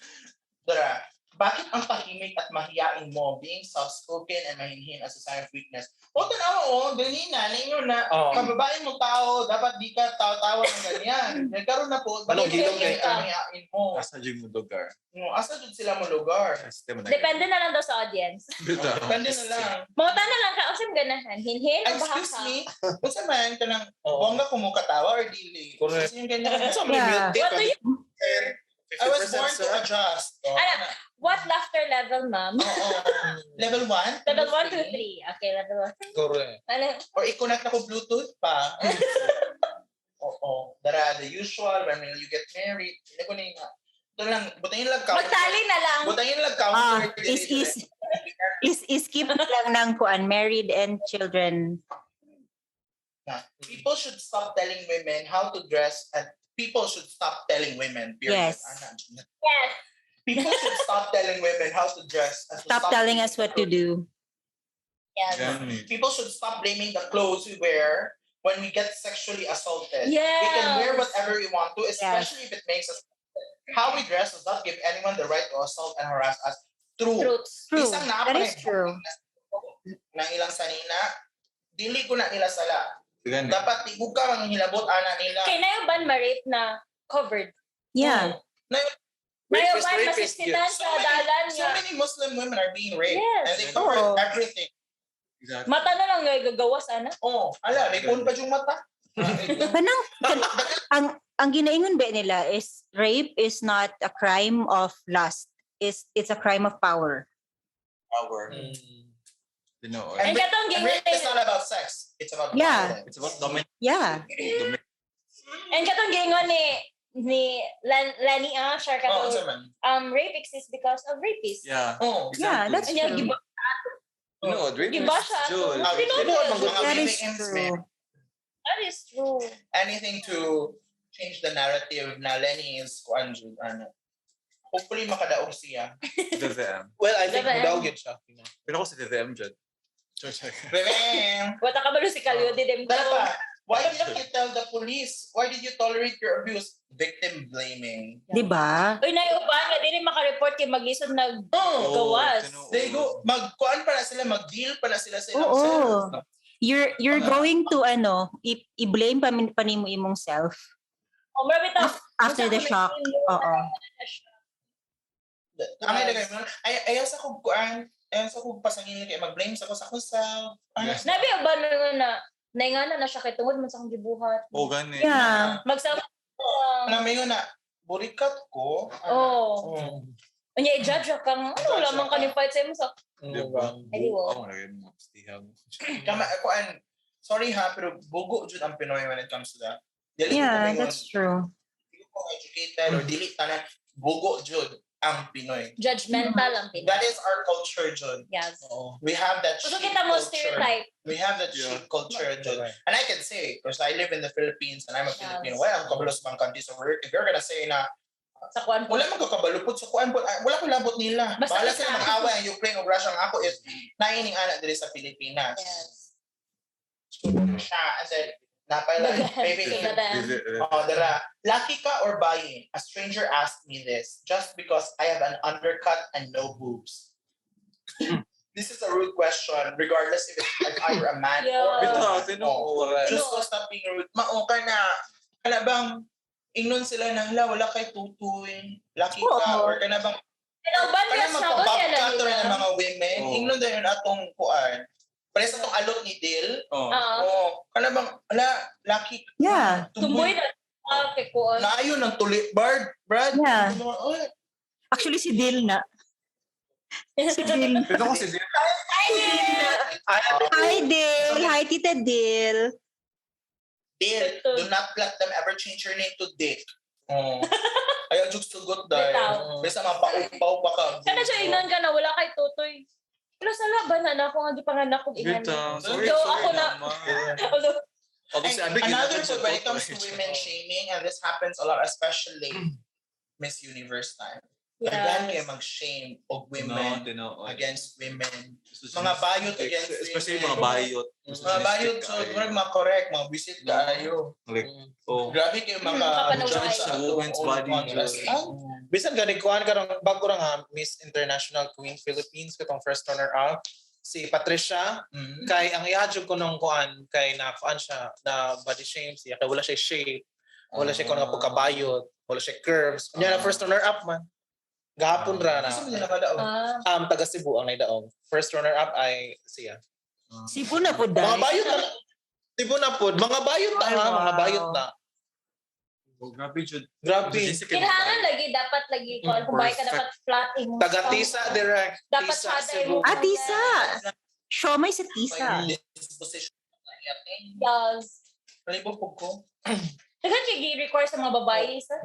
S6: Dara. Bakit ang tahimik at mahiyain mo being soft-spoken and mahinhin as a sign of weakness? O, tanawa, oh, dali na, naingon na,
S5: Oo.
S6: kababae mo tao, dapat di ka tao-tawa ng ganyan. Nagkaroon na po,
S5: Anong
S6: bakit
S5: hilom
S6: ganyan
S3: kay-
S6: ang mahiyain mo?
S2: Asa dyan mo lugar?
S6: No, asa jud sila mo lugar?
S3: Depende na lang daw sa audience.
S6: Depende na lang.
S3: Mauta na lang ka usam ganahan. Hinhin o
S6: Excuse
S3: baka.
S6: me, unsa man kanang
S5: Oo.
S6: bongga ko mo katawa or dili?
S5: Correct.
S6: Kasi yung ganyan.
S5: Sa may
S7: Yeah.
S5: milk tea,
S3: What do you
S6: I was
S5: 50%
S6: born to
S5: sir.
S6: adjust. Oh,
S3: Ala.
S6: ana.
S3: What laughter level, ma'am?
S6: Oo. Level 1?
S3: Level 1, 2, 3. Okay, level 1.
S5: Correct.
S3: Ano?
S6: Or i-connect na ko Bluetooth pa. Oo. Dara, the usual, when will you get married? Hindi ko na yung Ito lang, butangin lang counter.
S3: Magtali na lang.
S6: Butangin lang
S7: Ah,
S6: counter.
S7: is skip lang ng kuan married and children.
S6: Na, people should stop telling women how to dress and people should stop telling women, period.
S7: Yes.
S6: Ana.
S3: Yes.
S6: People should stop telling women how to dress. And to
S7: Stop telling us what to do.
S3: Yes.
S6: People should stop blaming the clothes we wear when we get sexually assaulted.
S3: Yes.
S6: We can wear whatever we want to, especially if it makes us. How we dress does not give anyone the right to assault and harass us. True.
S3: Truths.
S7: True.
S6: Isang
S7: That is true.
S6: Ng ilang sanina, dili ko na nila sala. Dapat tigug ka ang hilabot ana nila.
S3: Kay na yung ban ma-rape na covered.
S7: Yeah.
S3: Na yung
S5: Rapist,
S3: ban
S5: rapist,
S3: masiksitan
S6: So
S3: sa dalan
S6: So
S3: nga.
S6: many Muslim women are being raped.
S3: Yes.
S6: And they cover
S7: Oo.
S6: everything.
S2: Exactly.
S3: Mata na lang nga gagawas, ana.
S6: Oh, ala, may kun pa yung mata.
S7: Kanang ang ginaingon ba nila is rape is not a crime of lust. It's a crime of power.
S2: Power. Tinuod.
S3: And katong
S6: And
S3: gingon
S6: rape is not about sex. It's about
S7: Yeah.
S6: violence.
S2: It's about dominant.
S7: Yeah.
S3: And katong gingon ni Lani ah, siya
S6: Oh,
S3: katong
S6: unsa man?
S3: rape exists because of rapists.
S2: Yeah.
S6: Oh.
S7: Yeah, that's
S3: Anya
S7: true.
S3: giba
S2: No, rapists.
S3: Giba siya ato.
S2: Jud.
S6: Ah,
S3: Tinuod.
S5: Tinuod man gud.
S6: Mga
S7: That is
S6: VPNs,
S7: true.
S6: man.
S3: That is true.
S6: Anything to change the narrative na Lenny is kuan jud ano. Hopefully makadaog siya.
S2: VVM.
S5: Well, I think
S3: Diba?
S5: daw gyud siya.
S2: Pero ako si VVM jud.
S6: Bebem!
S3: Wala ka ba si Kalyo di dem
S6: Dala pa. Why didn't you tell the police? Why did you tolerate your abuse? Victim blaming.
S7: Di ba?
S3: Uy, naiuban nga dili makareport kay maglisod nag
S6: Oh,
S3: gawas.
S2: tinuod.
S6: They go, magkuan pa na sila, mag-deal pa na sila sa ilang
S7: Oo.
S6: self.
S7: You're going to ano, i-blame pa nimo imong self
S3: Oh, marami ta.
S7: after the shock. Oo.
S6: Ang ay lagay mo, ay ayaw sa kog kuan, ayaw sa kog pasangil kay mag-blame sa ko sa akong self. Ay,
S2: Yes.
S3: Nabi uban nga na naingana na siya kay tungod man sa akong gibuhat.
S2: Oh, gani.
S7: Yeah.
S3: Magsama.
S6: Ano may na burikat ko. Ano?
S3: Oh.
S5: Mm.
S3: Unya i-judge ka nga. Ano wala man ka ni fight sa imo sa
S2: Diba?
S3: Ay, di ba?
S2: Oh, lagay mo. Stihag.
S6: Kama kuan, sorry ha, pero bugo jud ang Pinoy when it comes to that. Dili ko
S7: Yeah,
S6: maingon,
S7: that's true.
S6: dili ko educated or dili tanan bugo jud ang Pinoy.
S3: Judgmental ang Pinoy.
S6: That is our culture, jud.
S3: Yes.
S5: Oo.
S6: We have that
S3: So
S6: sheep
S3: kita mo
S6: culture.
S3: stereotype.
S6: We have that
S2: Yeah.
S6: sheep culture, jud. And I can say, because I live in the Philippines and I'm a
S3: Yes.
S6: Filipino, wala akong kabalo sa mga country. So if you're gonna say na,
S3: Sa kuan po.
S6: wala man ko kabalupot sa kuan, but, ah, wala ko labot nila.
S3: Basta
S6: Bahala
S3: isa.
S6: sila mag-away ang Ukraine o Russia. Ang ako is, naining anak diri sa Pilipinas.
S3: Yes.
S6: So, siya, and then, napay lang, baby,
S3: Babae.
S6: Oh, dara. Lucky ka or buying? A stranger asked me this just because I have an undercut and no boobs. This is a rude question, regardless if it's if either a man or a
S2: Bitaw,
S6: woman. Oh.
S2: tinuod.
S6: Just so stop being rude. Mao ka na. Kana bang ingnon sila na hala wala kay tutoy. Lucky ka
S7: Oo.
S6: or kana bang
S3: Kinauban
S6: kana
S3: ka struggle
S6: magpa-bob
S3: yan
S6: cut
S3: nila.
S6: ng mga women.
S2: Oo.
S6: Ingnon dayon atong kuan. Parehas atong alot ni Dil.
S2: Oh.
S3: Oo.
S6: Oh, kana bang hala lucky ka.
S7: Yeah.
S3: Tumboy na. Ah, kay kuan.
S6: Naayon ng tuli, Brad. Brad.
S7: Yeah.
S6: Oy,
S7: Actually, si Dil na. Si Dil.
S2: Pero ako si Dil.
S7: Hi, Dil. Hi, Tita Dil.
S6: Dil, do not let them ever change your name to Dick. Oh. Ayaw jug sugot dahil.
S3: Bitaw.
S6: Basta mapaupaw pa ka.
S3: Kana siya ingnan ka na wala kay tutoy. Pero sa laban na na ako nga gipanganak kog ingani.
S2: Bitaw. Sorry,
S3: Though
S2: sorry
S3: ako na-
S2: naman.
S3: Although
S2: Although si
S6: And
S2: Abby,
S6: another
S2: ginatag sa
S6: food when it comes to
S2: tutoy.
S6: women shaming, and this happens a lot, especially Miss Universe time. Daghan kayo
S3: yes.
S6: mag-shame og
S2: No,
S6: women
S2: tinuod.
S6: against women. Mga bayot against
S2: Especially
S6: women.
S2: mga bayot.
S6: Mga bayot, so, murag mga correct, mga visit kaayo.
S2: Like, oh.
S6: Grabe kayo maka
S3: Makapanaway.
S6: judge sa
S2: Judge a woman's
S6: atong
S2: body.
S6: own contrast. Ah,
S5: Bisan gani kuan karong bago ra nga Miss International Queen Philippines katong first runner up si Patricia kay ang iya jud ko nung kuan kay na kuan siya na body shame siya kay wala siya shape, wala siya kuan nga pagkabayot, wala siya curves. Unya na first runner up man gahapon ra na.
S6: Gusto mo nila kadaog?
S3: Ah,
S5: Taga Cebu ang naidaog. First runner up ay siya.
S7: Cebu na po,
S5: Mga
S7: Day.
S5: bayot na. Cebu na pod, mga bayot na
S7: Ay,
S5: ha, mga
S7: wow.
S5: bayot na.
S2: Oh, grabe jud.
S5: Grabe.
S3: Kailangan lagi dapat lagi kuan kung bakit ka
S2: Perfect.
S3: dapat flat imong
S5: Taga Tisa direct.
S3: Dapat
S5: Tisa,
S3: sada
S5: Cebu.
S3: imong
S7: Ah, Tisa. Siomay sa Tisa.
S6: Disposition.
S3: Yes.
S6: Palibog po ko.
S3: Daghan kay gi-require sa mga babae sa.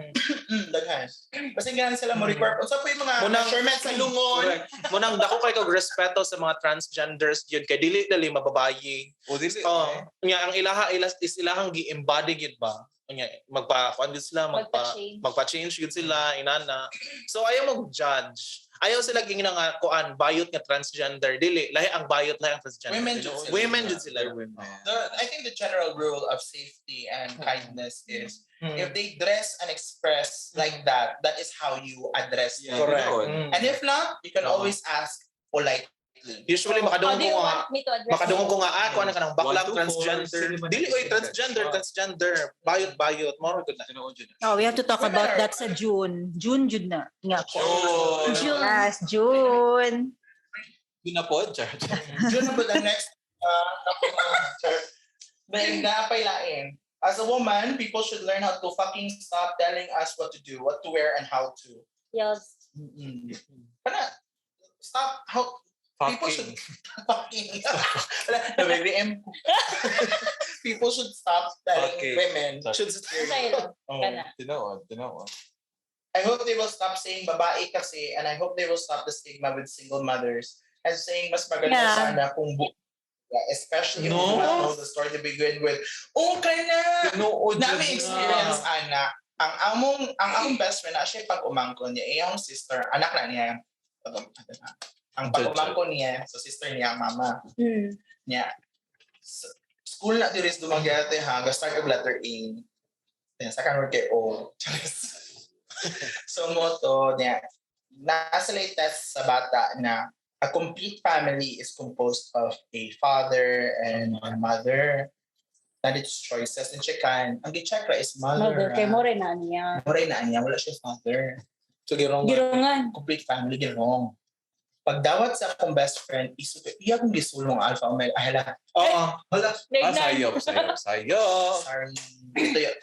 S6: Daghan. Kasi ganun sila mo require. Unsa po yung mga
S5: Munang-
S6: measurements sa lungon?
S5: Correct. Munang dako kay kog respeto sa mga transgenders gyud kay dili dali mababayi.
S2: Oh, dili.
S5: Oh, nya ang ilaha ilas is ilahang gi-embody gyud ba? Nya magpa kuan gyud sila, magpa
S3: Magpa-change.
S5: magpa-change gyud sila inana. So ayaw mo judge. Ayaw sila gingna nga kuan bayot nga transgender dili lahi ang bayot, lahi ang transgender.
S6: Women jud sila.
S5: Women jud sila.
S2: Women.
S6: I think the general rule of safety and kindness is if they dress and express like that, that is how you address
S2: Yeah.
S6: them.
S5: Correct.
S2: Tinuod.
S6: And if not, you can
S2: Oo.
S6: always ask politely.
S5: Usually
S3: How
S5: makadungog
S3: do you
S5: ko nga
S3: want me to address
S5: makadungog
S3: you?
S5: ko nga ah kuan ka ng
S2: One,
S5: baklang
S2: two, four,
S5: transgender.
S2: sino man
S5: Dili oy
S2: yung
S5: transgender,
S2: siya?
S5: transgender, bayot bayot moro gud na.
S2: Tinuod jud.
S7: Oh, we have to talk
S6: Women
S7: about
S6: are-
S7: that sa June. June, June na. Nga po.
S2: June.
S3: June.
S7: Yes, June.
S2: June na po, Char.
S6: June na po the next Then napailain. As a woman, people should learn how to fucking stop telling us what to do, what to wear, and how to.
S3: Yes.
S6: Pana, stop how people should fucking Wala, nabibm ko. People should stop telling
S2: Fucking.
S6: women.
S5: Should
S3: Sa'yo.
S2: Oh,
S3: Kana.
S2: tinuod, tinuod.
S6: I hope they will stop saying babae kasi, and I hope they will stop the stigma with single mothers. And saying mas maganda sana kung yeah, especially if
S5: No.
S6: you do not know the story to begin with. Okay na!
S2: Tinuod
S6: Nami
S2: jud na.
S6: experience, ana. Ang among best friend, actually, pag umangkon niya, iyang sister, anak na niya, ang pag umangkon niya, so sister niya, ang mama niya. School na diri sa Dumaguete ha, ga start og letter A. Then second word kay O. Charis. So mo to niya. Nasa test sa bata na a complete family is composed of a father and a mother. And its choices and checkan. Ang gi-check ra is mother.
S3: Mother, kay
S6: ah.
S3: more na niya.
S6: More na niya, wala siya father.
S5: So girong
S3: Girungan.
S6: Complete family, wrong. Pagdawat sa akong best friend, iso iya akong gisulong ang alpha omega. Ay, hala.
S5: Oo.
S6: Hala,
S2: Ah, sayop, sayop, sayop.
S6: Sorry. Ito yun.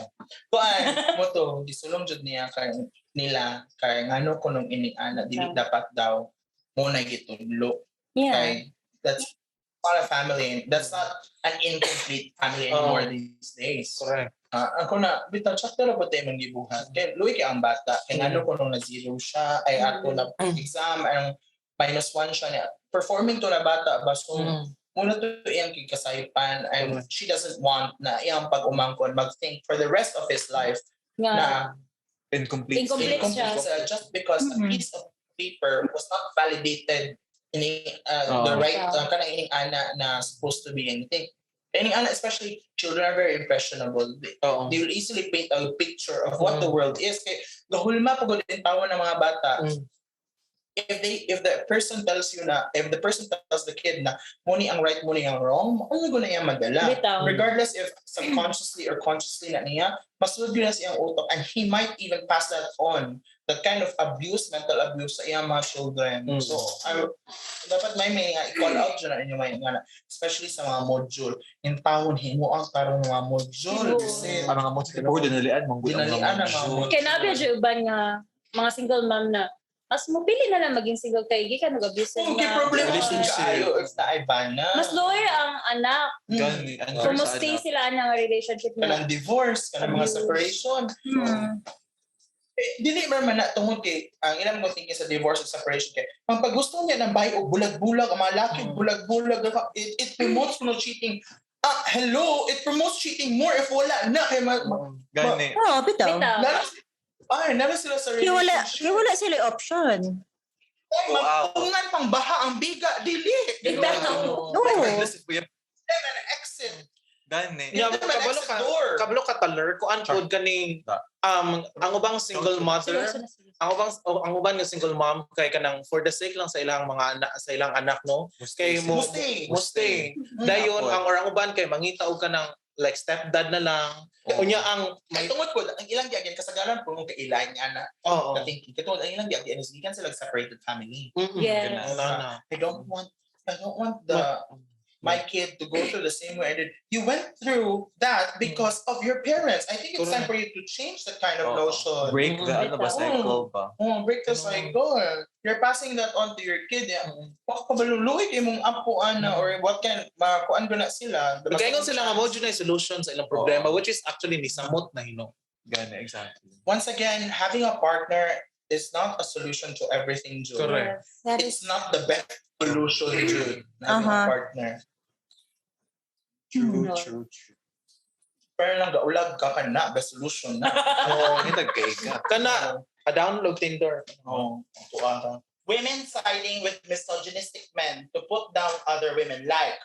S6: Kuan, mo to, gisulong jud niya kay nila kay ngano kunong ining ana dili dapat daw mo na gitudlo. Kay that's not a family. That's not an incomplete family anymore these days.
S5: Correct.
S6: Ah, ako na bitaw sakto ra po tayo man gibuhat. Kay luwi kay ang bata kay ngano kunong na zero siya ay ato na exam ang -1 siya niya. Performing to na bata ba so muna to iyang kikasaypan and she doesn't want na iyang pag-umangkon mag-think for the rest of his life
S3: Nga.
S6: na
S2: Incomplete.
S3: Incomplete siya.
S6: incomplete siya just because a piece of paper was not validated in the
S2: Oo.
S6: right kanang ining ana na supposed to be anything. Ining ana, especially children are very impressionable. They,
S5: Oo.
S6: they will easily paint a picture of what the world is. Kay gahulma pag ulit tawo ng mga bata. If the person tells you na if the person tells the kid na muni ang right, muni ang wrong, ano ko na iya madala.
S3: Bitaw.
S6: Regardless if subconsciously or consciously na niya, masulod yun na sa iyang utak and he might even pass that on, that kind of abuse, mental abuse sa iyang mga children. So, dapat may nga i-call out dyan na inyo may nga na, especially sa mga module. In town, himo ang karong mga module.
S3: Himo.
S6: Kasi,
S2: Ang mga module, oh, dinalian, manggod ang
S6: Dinalian
S2: mga
S6: ang mga
S2: module.
S3: Kay nabi jud uban nga mga single mom na mas mopili na lang maging single kay gikan og abusive
S6: kung kay
S3: na.
S6: problema
S2: Relationship.
S6: kaayo if na na.
S3: Mas lower ang anak.
S2: Gani, ang
S3: Kung mo
S2: sa
S3: stay
S2: anak.
S3: sila ang relationship na.
S6: Kanang divorce, kanang mga
S3: Abuse.
S6: separation. Eh, dili man man na tungod kay ang ilang mo thinking sa divorce at separation kay ang pag gusto niya ng bahay og bulag-bulag ang mga laki bulag-bulag it promotes no cheating. Ah, hello, it promotes cheating more if wala na kay
S2: Gani.
S7: Oo, bitaw.
S3: Bitaw.
S6: Ay, nara sila sa
S7: Kaya wala,
S6: relationship.
S7: kaya wala sila option.
S6: Ay,
S2: Wow.
S6: mapungan pang baha ang biga, dili.
S3: Bitaw.
S7: No.
S2: Regardless if we have
S6: Then an exit.
S2: gani.
S5: Yeah,
S6: Hindi naman
S5: kabalo
S6: exit
S5: ka,
S6: door.
S5: kabalo ka taler kuan pod kaning ang ubang single mother, ang uban nga single mom kay kanang for the sake lang sa ilang mga anak, sa ilang anak no. Kay mo
S6: Mustay.
S5: mustay. Dayon
S2: Apple.
S5: ang or ang uban kay mangita og kanang like stepdad na lang.
S2: Oo.
S5: Unya ang
S6: May tungod po, ang ilang giagyan kasagaran po nung kailan niya na
S5: oo.
S6: na thinking. Katungod ang ilang giagyan is gikan sila separated family.
S3: Yes.
S5: Wala na.
S6: I don't want the my kid to go through the same way I did. You went through that because of your parents. I think it's time for you to change that kind of
S2: Oo.
S6: notion.
S2: Break the ano ba, cycle ba?
S6: Oh, break the cycle. You're passing that on to your kid. Yeah. Wa ka baluluoy kay mong apo ana or what can makuan ko na sila.
S5: Kaya ingon sila nga mo jud na yung solution sa ilang problema which is actually ni samot na hino.
S2: Gani, exactly.
S6: Once again, having a partner is not a solution to everything, Jude.
S5: Correct.
S3: Yes.
S7: That is,
S6: It's not the best solution, Jude. Having a partner.
S2: True,
S3: No.
S2: true, true.
S6: Pero lang gaulag ka ka na, best solution na.
S2: Oo, oh, nagkay ka.
S5: Kana a-download Tinder.
S6: Oh, tuwa. Women siding with misogynistic men to put down other women like,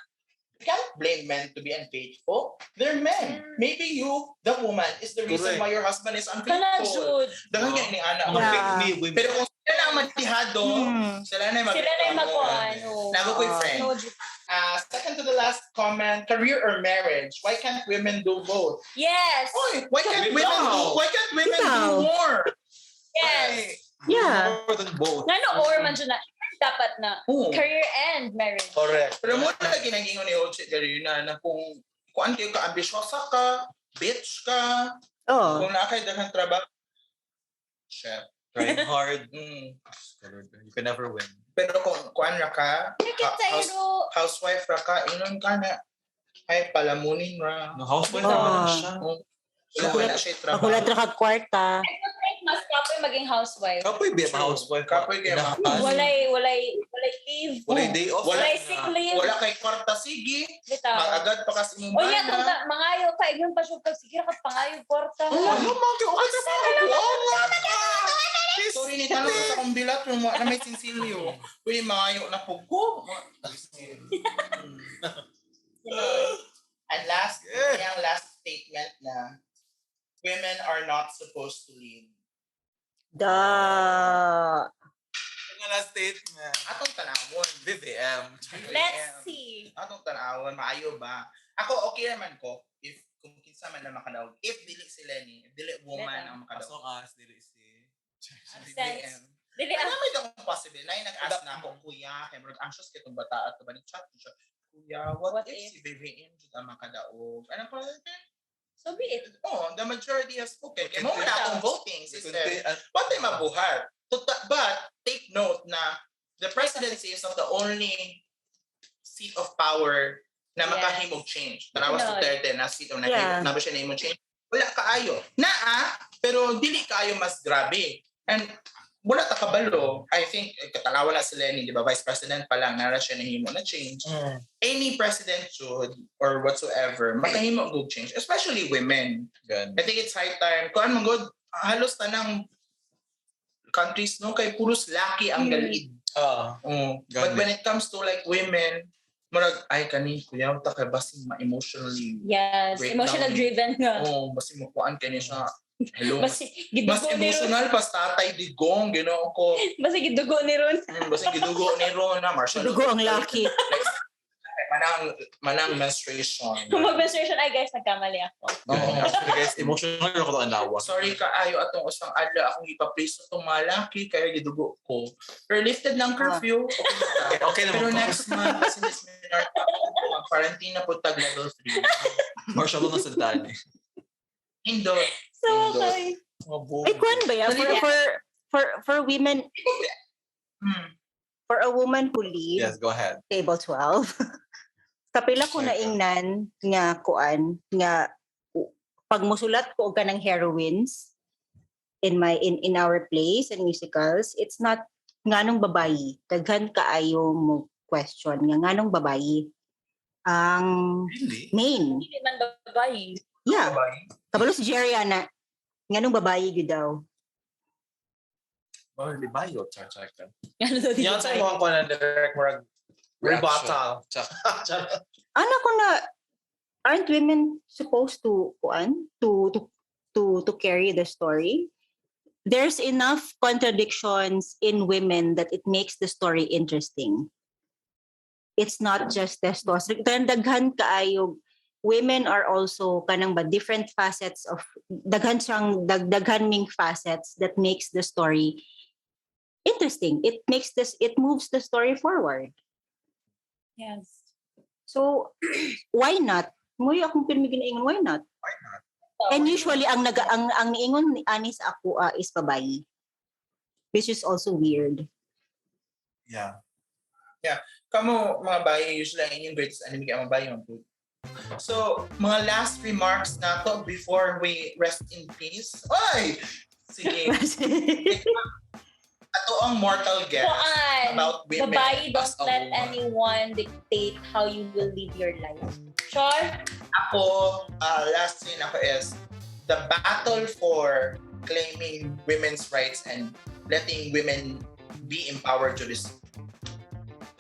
S6: you can't blame men to be unfaithful. They're men. Maybe you, the woman, is the reason
S5: Correct.
S6: why your husband is
S3: Kana
S6: unfaithful.
S3: jud.
S6: Daghan kay ni ana.
S2: Mga
S7: Yeah.
S2: pick me women.
S6: Pero kung sila na ang matihado, sila na yung
S3: Sila na yung magkuan.
S6: Nago ko'y friend.
S3: No, jud.
S6: Second to the last comment, career or marriage? Why can't women do both?
S3: Yes.
S6: Oy, why can't women do why can't women do
S7: Bitaw.
S6: more?
S3: Yes.
S7: Yeah.
S2: More than both.
S3: Ngano or man jud na dapat na
S6: Oo.
S3: career and marriage.
S5: Correct.
S6: Pero mo na ginagingon ni Ochi Garina na kung kuan kayo ka ambisyosa ka, bitch ka,
S7: Oh.
S6: kung naa kay daghang trabaho, chef.
S2: Trying hard. You can never win.
S6: Pero kung kuan ra ka,
S3: Nakita
S6: housewife ra ka, inon ka na ay palamunin ra.
S2: No, housewife
S7: Ah.
S2: naman na siya.
S6: Wala man na siya trabaho.
S7: Makulat ra kag kwarta.
S3: I think Mas kapoy maging housewife.
S2: Kapoy ba
S6: True.
S2: housewife?
S6: Kapoy kay
S2: Inahan.
S3: Walay leave.
S2: Walay day off.
S3: Walay sick leave.
S6: Wala kay kwarta, sige.
S3: Bitaw.
S6: Magagad pa kasi imong
S3: O niya,
S6: bana.
S3: kung mangayo ka, ingon pa siya, pag sige ra ka pangayo kwarta.
S5: Oh, ano man kayo? Okay ka ba?
S6: Sorry ni tanong ko sa akong bilat yung mga na may sinsilyo. Uy, maayo na po ko. And last, yung last statement na women are not supposed to lead.
S7: Da.
S2: Ang last statement.
S6: Atong tanawon.
S2: BBM.
S3: Let's see.
S6: Atong tanawon, maayo ba? Ako, okay naman ko if kung kinsa man na makadaog. If dili si Lenny, if dili woman
S3: Better.
S6: ang
S2: As
S6: makadaog.
S2: long as dili si
S6: BBM.
S3: Dili
S6: Ano may akong possible? Na nag-ask na ako, kuya, kay murag anxious kay itong bata at ba ni chat siya. Kuya, what
S3: What
S6: if
S3: if?
S6: si BBM jud ang makadaog? Ano pa?
S3: So be it.
S6: Oh, the majority has spoken. Kay mo na akong voting system.
S2: Kunti,
S6: What ay mabuhat? But take note na the presidency is not the only seat of power na
S3: Yes.
S6: makahimog change. Tanawas
S3: No.
S6: Duterte na seat of
S7: Yeah.
S6: na ba siya nahimong change? Wala kaayo. Naa, pero dili kaayo mas grabe. And wala ta kabalo. I think eh, katalawa na si Lenny, di ba? Vice President pa lang, nara siya nahimo na change. Any president should or whatsoever, makahimo good change, especially women.
S2: Gan.
S6: I think it's high time. Kuan man good, halos tanang countries no kay puros laki ang galid.
S5: Ah.
S6: Oh. But
S2: Gani.
S6: when it comes to like women, murag ay kani kuya ta kay basin ma-emotionally.
S3: Yes.
S6: Breakdown.
S3: Emotional driven nga.
S6: Oh, basin mo kuan kani siya. Hello. Mas,
S3: Basi
S6: mas
S3: gidugo ni Ron.
S6: emotional pas tatay digong Ginoo ko.
S3: Basi gidugo ni Ron.
S6: Basin gidugo ni Ron na martial.
S7: Dugo ang laki.
S6: Manang manang menstruation.
S3: Kung mag-menstruation, ay guys, nagkamali ako.
S6: Oo.
S2: Actually guys, emotional ako itong anawa.
S6: Sorry kaayo atong usang adlaw akong ipa-place sa itong malaki kaya gidugo ko. Pero lifted ng curfew. Okay,
S2: Okay, okay naman
S6: Pero
S2: to.
S6: next month, kasi Miss Minor, quarantine na po tag level 3.
S2: Martial law na sa dani.
S6: Indo.
S3: So, okay.
S7: Ay, kuan ba ya? For women, for a woman who lead
S2: Yes, go ahead.
S7: table 12. Kapila ko
S2: Okay.
S7: naingnan nga kuan nga pag musulat ko og kanang heroines in my in our plays and musicals, it's not nganong babayi. Daghan kaayo mo question nga nganong babayi ang
S2: Really?
S7: main.
S3: Hindi man babae.
S7: Yeah. Kabalo si Jerry ana. Nganong babayi gyud daw.
S2: Oh, di ba yun? Char, char, char.
S3: Ano daw, di
S5: Yan sa
S3: babae?
S5: imong kuan na direct murag rebuttal.
S2: Char.
S7: Ana ko na aren't women supposed to kuan to carry the story? There's enough contradictions in women that it makes the story interesting. It's not just testosterone. Daghan kaayo women are also kanang ba different facets of daghan siyang daghan ming facets that makes the story interesting. It moves the story forward.
S3: Yes.
S7: So, why not? Muy akong pirmi ginaingon, why not? And usually ang naga ang niingon ni ani sa ako is babayi. Which is also weird.
S2: Yeah.
S6: Kamo, mga bayi, usually ang inyong greatest enemy kay ang mga bayi. Mga food. So, mga last remarks na to before we rest in peace. Oy! Sige. Ato ang mortal guest
S3: Kuan.
S6: about women
S3: Babae,
S6: as
S3: don't
S6: a
S3: let
S6: woman.
S3: anyone dictate how you will live your life. Sure?
S6: Ako, last thing ako is the battle for claiming women's rights and letting women be empowered to this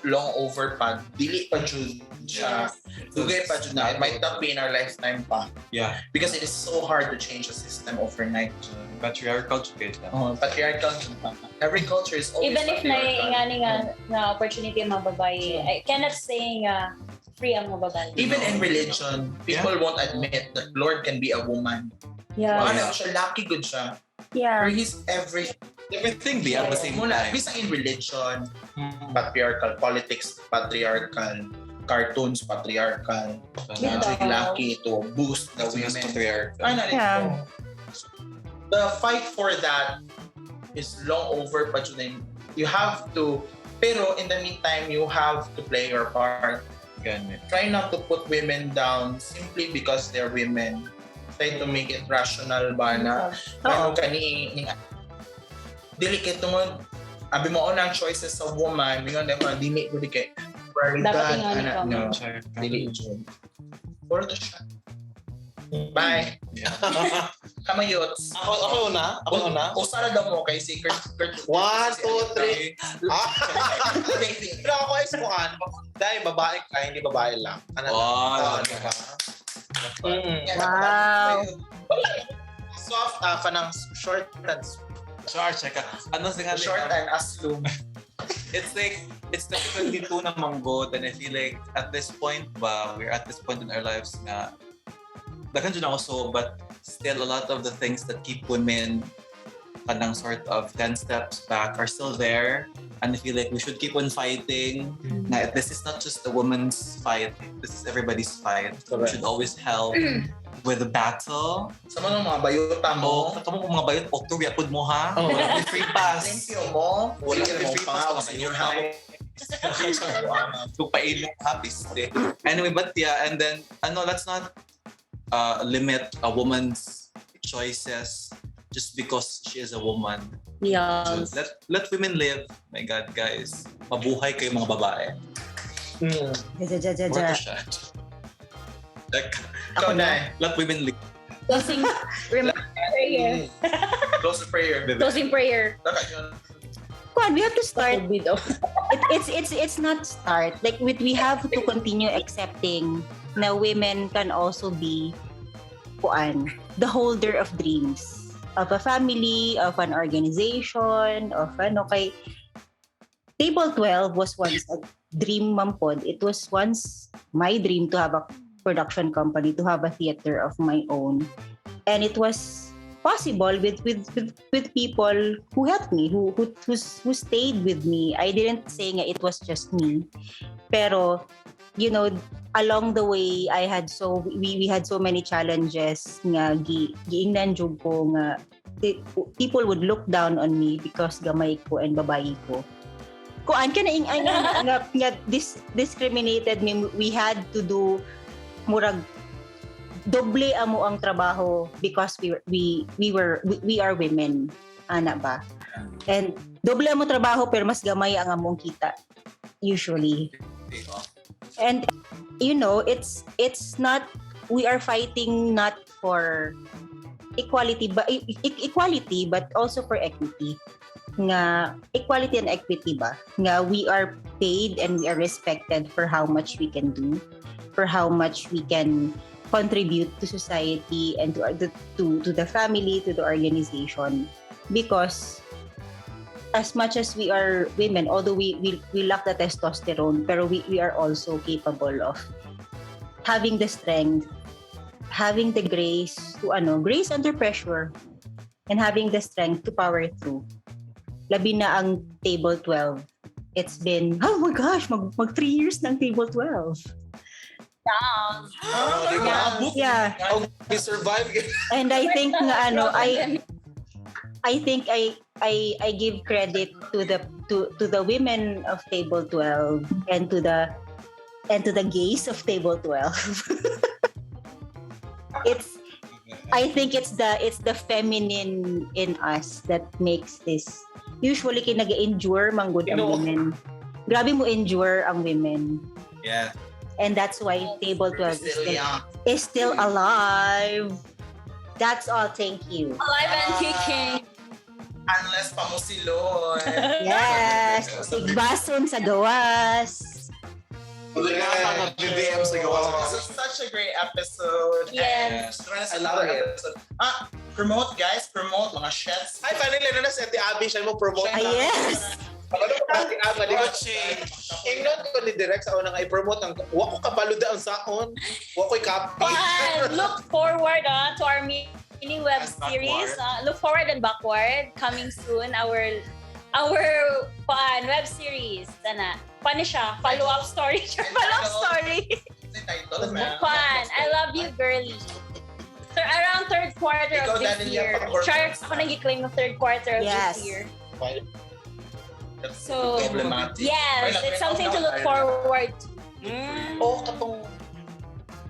S6: long over pa. Dili pa jud siya.
S3: Yes.
S6: Dugay pa jud na. It might not be in our lifetime pa.
S2: Yeah.
S6: Because it is so hard to change a system overnight.
S2: Patriarchal jud na.
S6: Oh, patriarchal jud pa. Every culture is always
S3: Even if
S6: patriarchal.
S3: naiingani nga opportunity ang mga babae, I cannot say nga free ang mga babae.
S6: Even in religion, people won't admit that Lord can be a woman.
S3: Yeah.
S6: Ano siya, lucky good siya.
S3: Yeah.
S6: Pero he's everything.
S2: Everything be at the same
S6: Muna,
S2: time.
S6: bisan in religion, patriarchal politics, patriarchal cartoons, patriarchal.
S3: Bitaw.
S6: Magic lucky to boost the
S2: It's
S6: women.
S2: patriarchal.
S6: Ano rin
S7: Yeah.
S6: po. The fight for that is long over pa jud na. You have to, pero in the meantime, you have to play your part.
S2: Ganun.
S6: Try not to put women down simply because they're women. Try to make it rational ba na
S7: Oo.
S6: ano kani ning
S1: Dili kay tungod abi mo ang choices sa woman, mingon na ko dili ko di kay
S3: Dapat
S1: God,
S3: ingon
S1: ana,
S3: ka.
S1: no. Dili jud. Puro to siya. Bye. Kamayots.
S5: Ako una? Ako una?
S1: Usara daw mo kay si Kurt.
S5: One, two, three. Ah. Pero ako ay sukuan. Dahil babae ka, hindi babae lang. Ano lang?
S2: Oh,
S5: Ah, diba?
S7: Wow.
S5: Soft, kanang short and sweet.
S2: Sure, check. Ano sa nga
S1: Short and aslum.
S2: It's like it's 2022 na manggod and I feel like at this point ba, we're at this point in our lives nga daghan jud ako so, but still a lot of the things that keep women kanang sort of 10 steps back are still there, and I feel like we should keep on fighting na this is not just a woman's fight, this is everybody's fight. We
S5: Correct.
S2: should always help with the battle.
S1: Sa mga bayota
S2: mo
S1: mo.
S2: kamo kung mga bayot okto gyapon mo ha.
S1: Oh.
S2: Wala may free pass.
S1: Thank you mo.
S2: Wala
S1: Sige
S2: may
S1: mo
S2: free pass
S1: pa
S2: ka
S1: sa senior high.
S2: So pailong happy stay. Anyway, but yeah, and then ano, let's not limit a woman's choices just because she is a woman.
S3: Yes.
S2: Let women live. My God, guys. Mabuhay kayo mga babae.
S7: Ja, ja, ja,
S2: More
S7: ja.
S2: to siya. Like,
S1: Ikaw na.
S2: let women live.
S3: Closing prayer.
S1: Close the prayer.
S3: Closing prayer.
S1: Taka yun.
S7: Kuan, we have to start.
S3: COVID, oh.
S7: It's not start. Like we have to continue accepting na women can also be kuan, the holder of dreams of a family, of an organization, of ano kay Table 12 was once a dream mampod. It was once my dream to have a production company, to have a theater of my own. And it was possible with people who helped me, who stayed with me. I didn't say nga it was just me. Pero along the way I had so we had so many challenges nga gi giingnan jud ko nga people would look down on me because gamay ko and babae ko. Kuan ka na ing nga, nga, nga discriminated me. We had to do murag doble amo ang trabaho because we are women, ana ba? And doble amo trabaho pero mas gamay ang among kita usually. And it's not, we are fighting not for equality but equality but also for equity. Nga equality and equity ba? Nga we are paid and we are respected for how much we can do, for how much we can contribute to society and to the family, to the organization. Because as much as we are women, although we lack the testosterone, pero we are also capable of having the strength, having the grace to grace under pressure, and having the strength to power through. Labi na ang Table 12. It's been, oh my gosh, mag 3 years ng Table 12.
S3: Down.
S5: Oh, diba?
S7: Yeah.
S5: Oh, we survive.
S7: And I think nga I think I give credit to the women of Table 12 and to the gays of Table 12. I think it's the feminine in us that makes this. Usually kay nag-endure manggod ang women. Grabe mo endure ang women.
S2: Yeah.
S7: And that's why Table 12 is still alive. That's all. Thank you.
S3: Alive and kicking.
S1: Unless pamusilon.
S7: Yes. Sigbason sa gawas.
S2: BBM sa gawas.
S1: This is such a great episode.
S3: Yes.
S1: I love it. Episode. Promote guys. Promote mga chefs.
S5: Ay, finally, na si Ate Abby siya mo promote.
S7: Ay, yes.
S5: Ano ba Ate Abby? Di ba? Ingnon ko ni Direk sa unang i-promote ang wa ko kabalo daon saon. Wa ko'y copy.
S3: But look forward to our mini web series. Look forward and backward. Coming soon, our web series. Sana. Paano siya? Follow-up story. Follow-up story. Fun. I love you, girly. So around third quarter of this year. Char, ako nag-claim ng third quarter of this year. So, yes, it's something to look forward to.
S5: Oh, katong...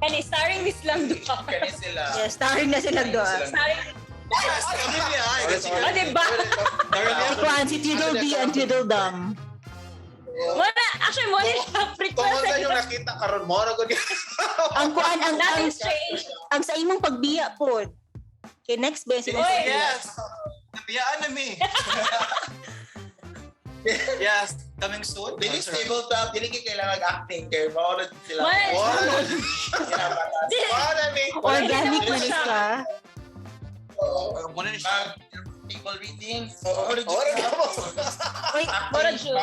S3: And starring Miss Lang Dua.
S7: Yeah, starring na silang Dua.
S3: Starring...
S2: Yes, kami niya. Ay,
S5: Sorry,
S3: Oh, diba?
S7: Si Kuan, si Tweedledee and Tweedledum.
S3: Muna, actually, muna siya
S5: Kung
S3: prequel.
S5: sa yung nakita karon mo ra gud.
S7: Ang kuan, ang,
S3: Nothing's changed.
S7: ang sa imong pagbiya po. Kay next best.
S3: Oy.
S2: Yes. Nabiyaan na mi. Yes, coming soon.
S6: Dili stable to, dili kay kailangan acting kay mao na sila.
S3: Wala.
S5: Wala ni.
S7: Organic man siya.
S6: Oo.
S2: Muna ni siya.
S6: Mag table readings. Oo,
S5: Ora ka mo.
S7: Oy,
S3: Mura jud.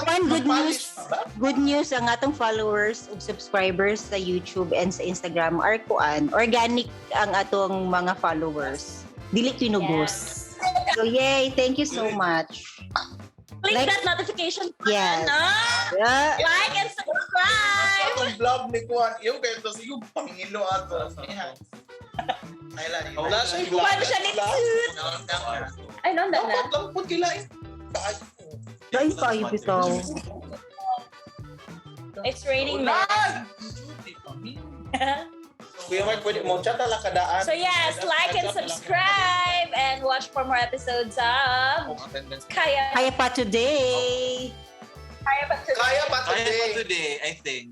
S7: one good news. Good news ang atong followers ug subscribers sa YouTube and sa Instagram are kuan. Organic ang atong mga followers. Dili tinubos. So yay, thank you so much.
S3: Click
S7: Like-
S3: that notification button.
S7: Yes.
S3: Ah!
S7: Yeah.
S3: Like and subscribe.
S6: Atong vlog ni Kuan, yung kayo to yung pangilo ato. Ay la.
S5: Wala siya vlog.
S3: Paano siya ni Toot? Ay, no, na.
S5: Dapat lang pud kilain.
S7: Ay, kayo bitaw.
S3: It's raining, man.
S5: Kuya Mark, pwede mo chat lang kadaan.
S3: So yes, like and subscribe and watch for more episodes of
S2: Attendance.
S3: Kaya
S7: Kaya pa today.
S3: Kaya Pa Today.
S5: Kaya pa
S2: Kaya pa
S5: today.
S2: today, I think.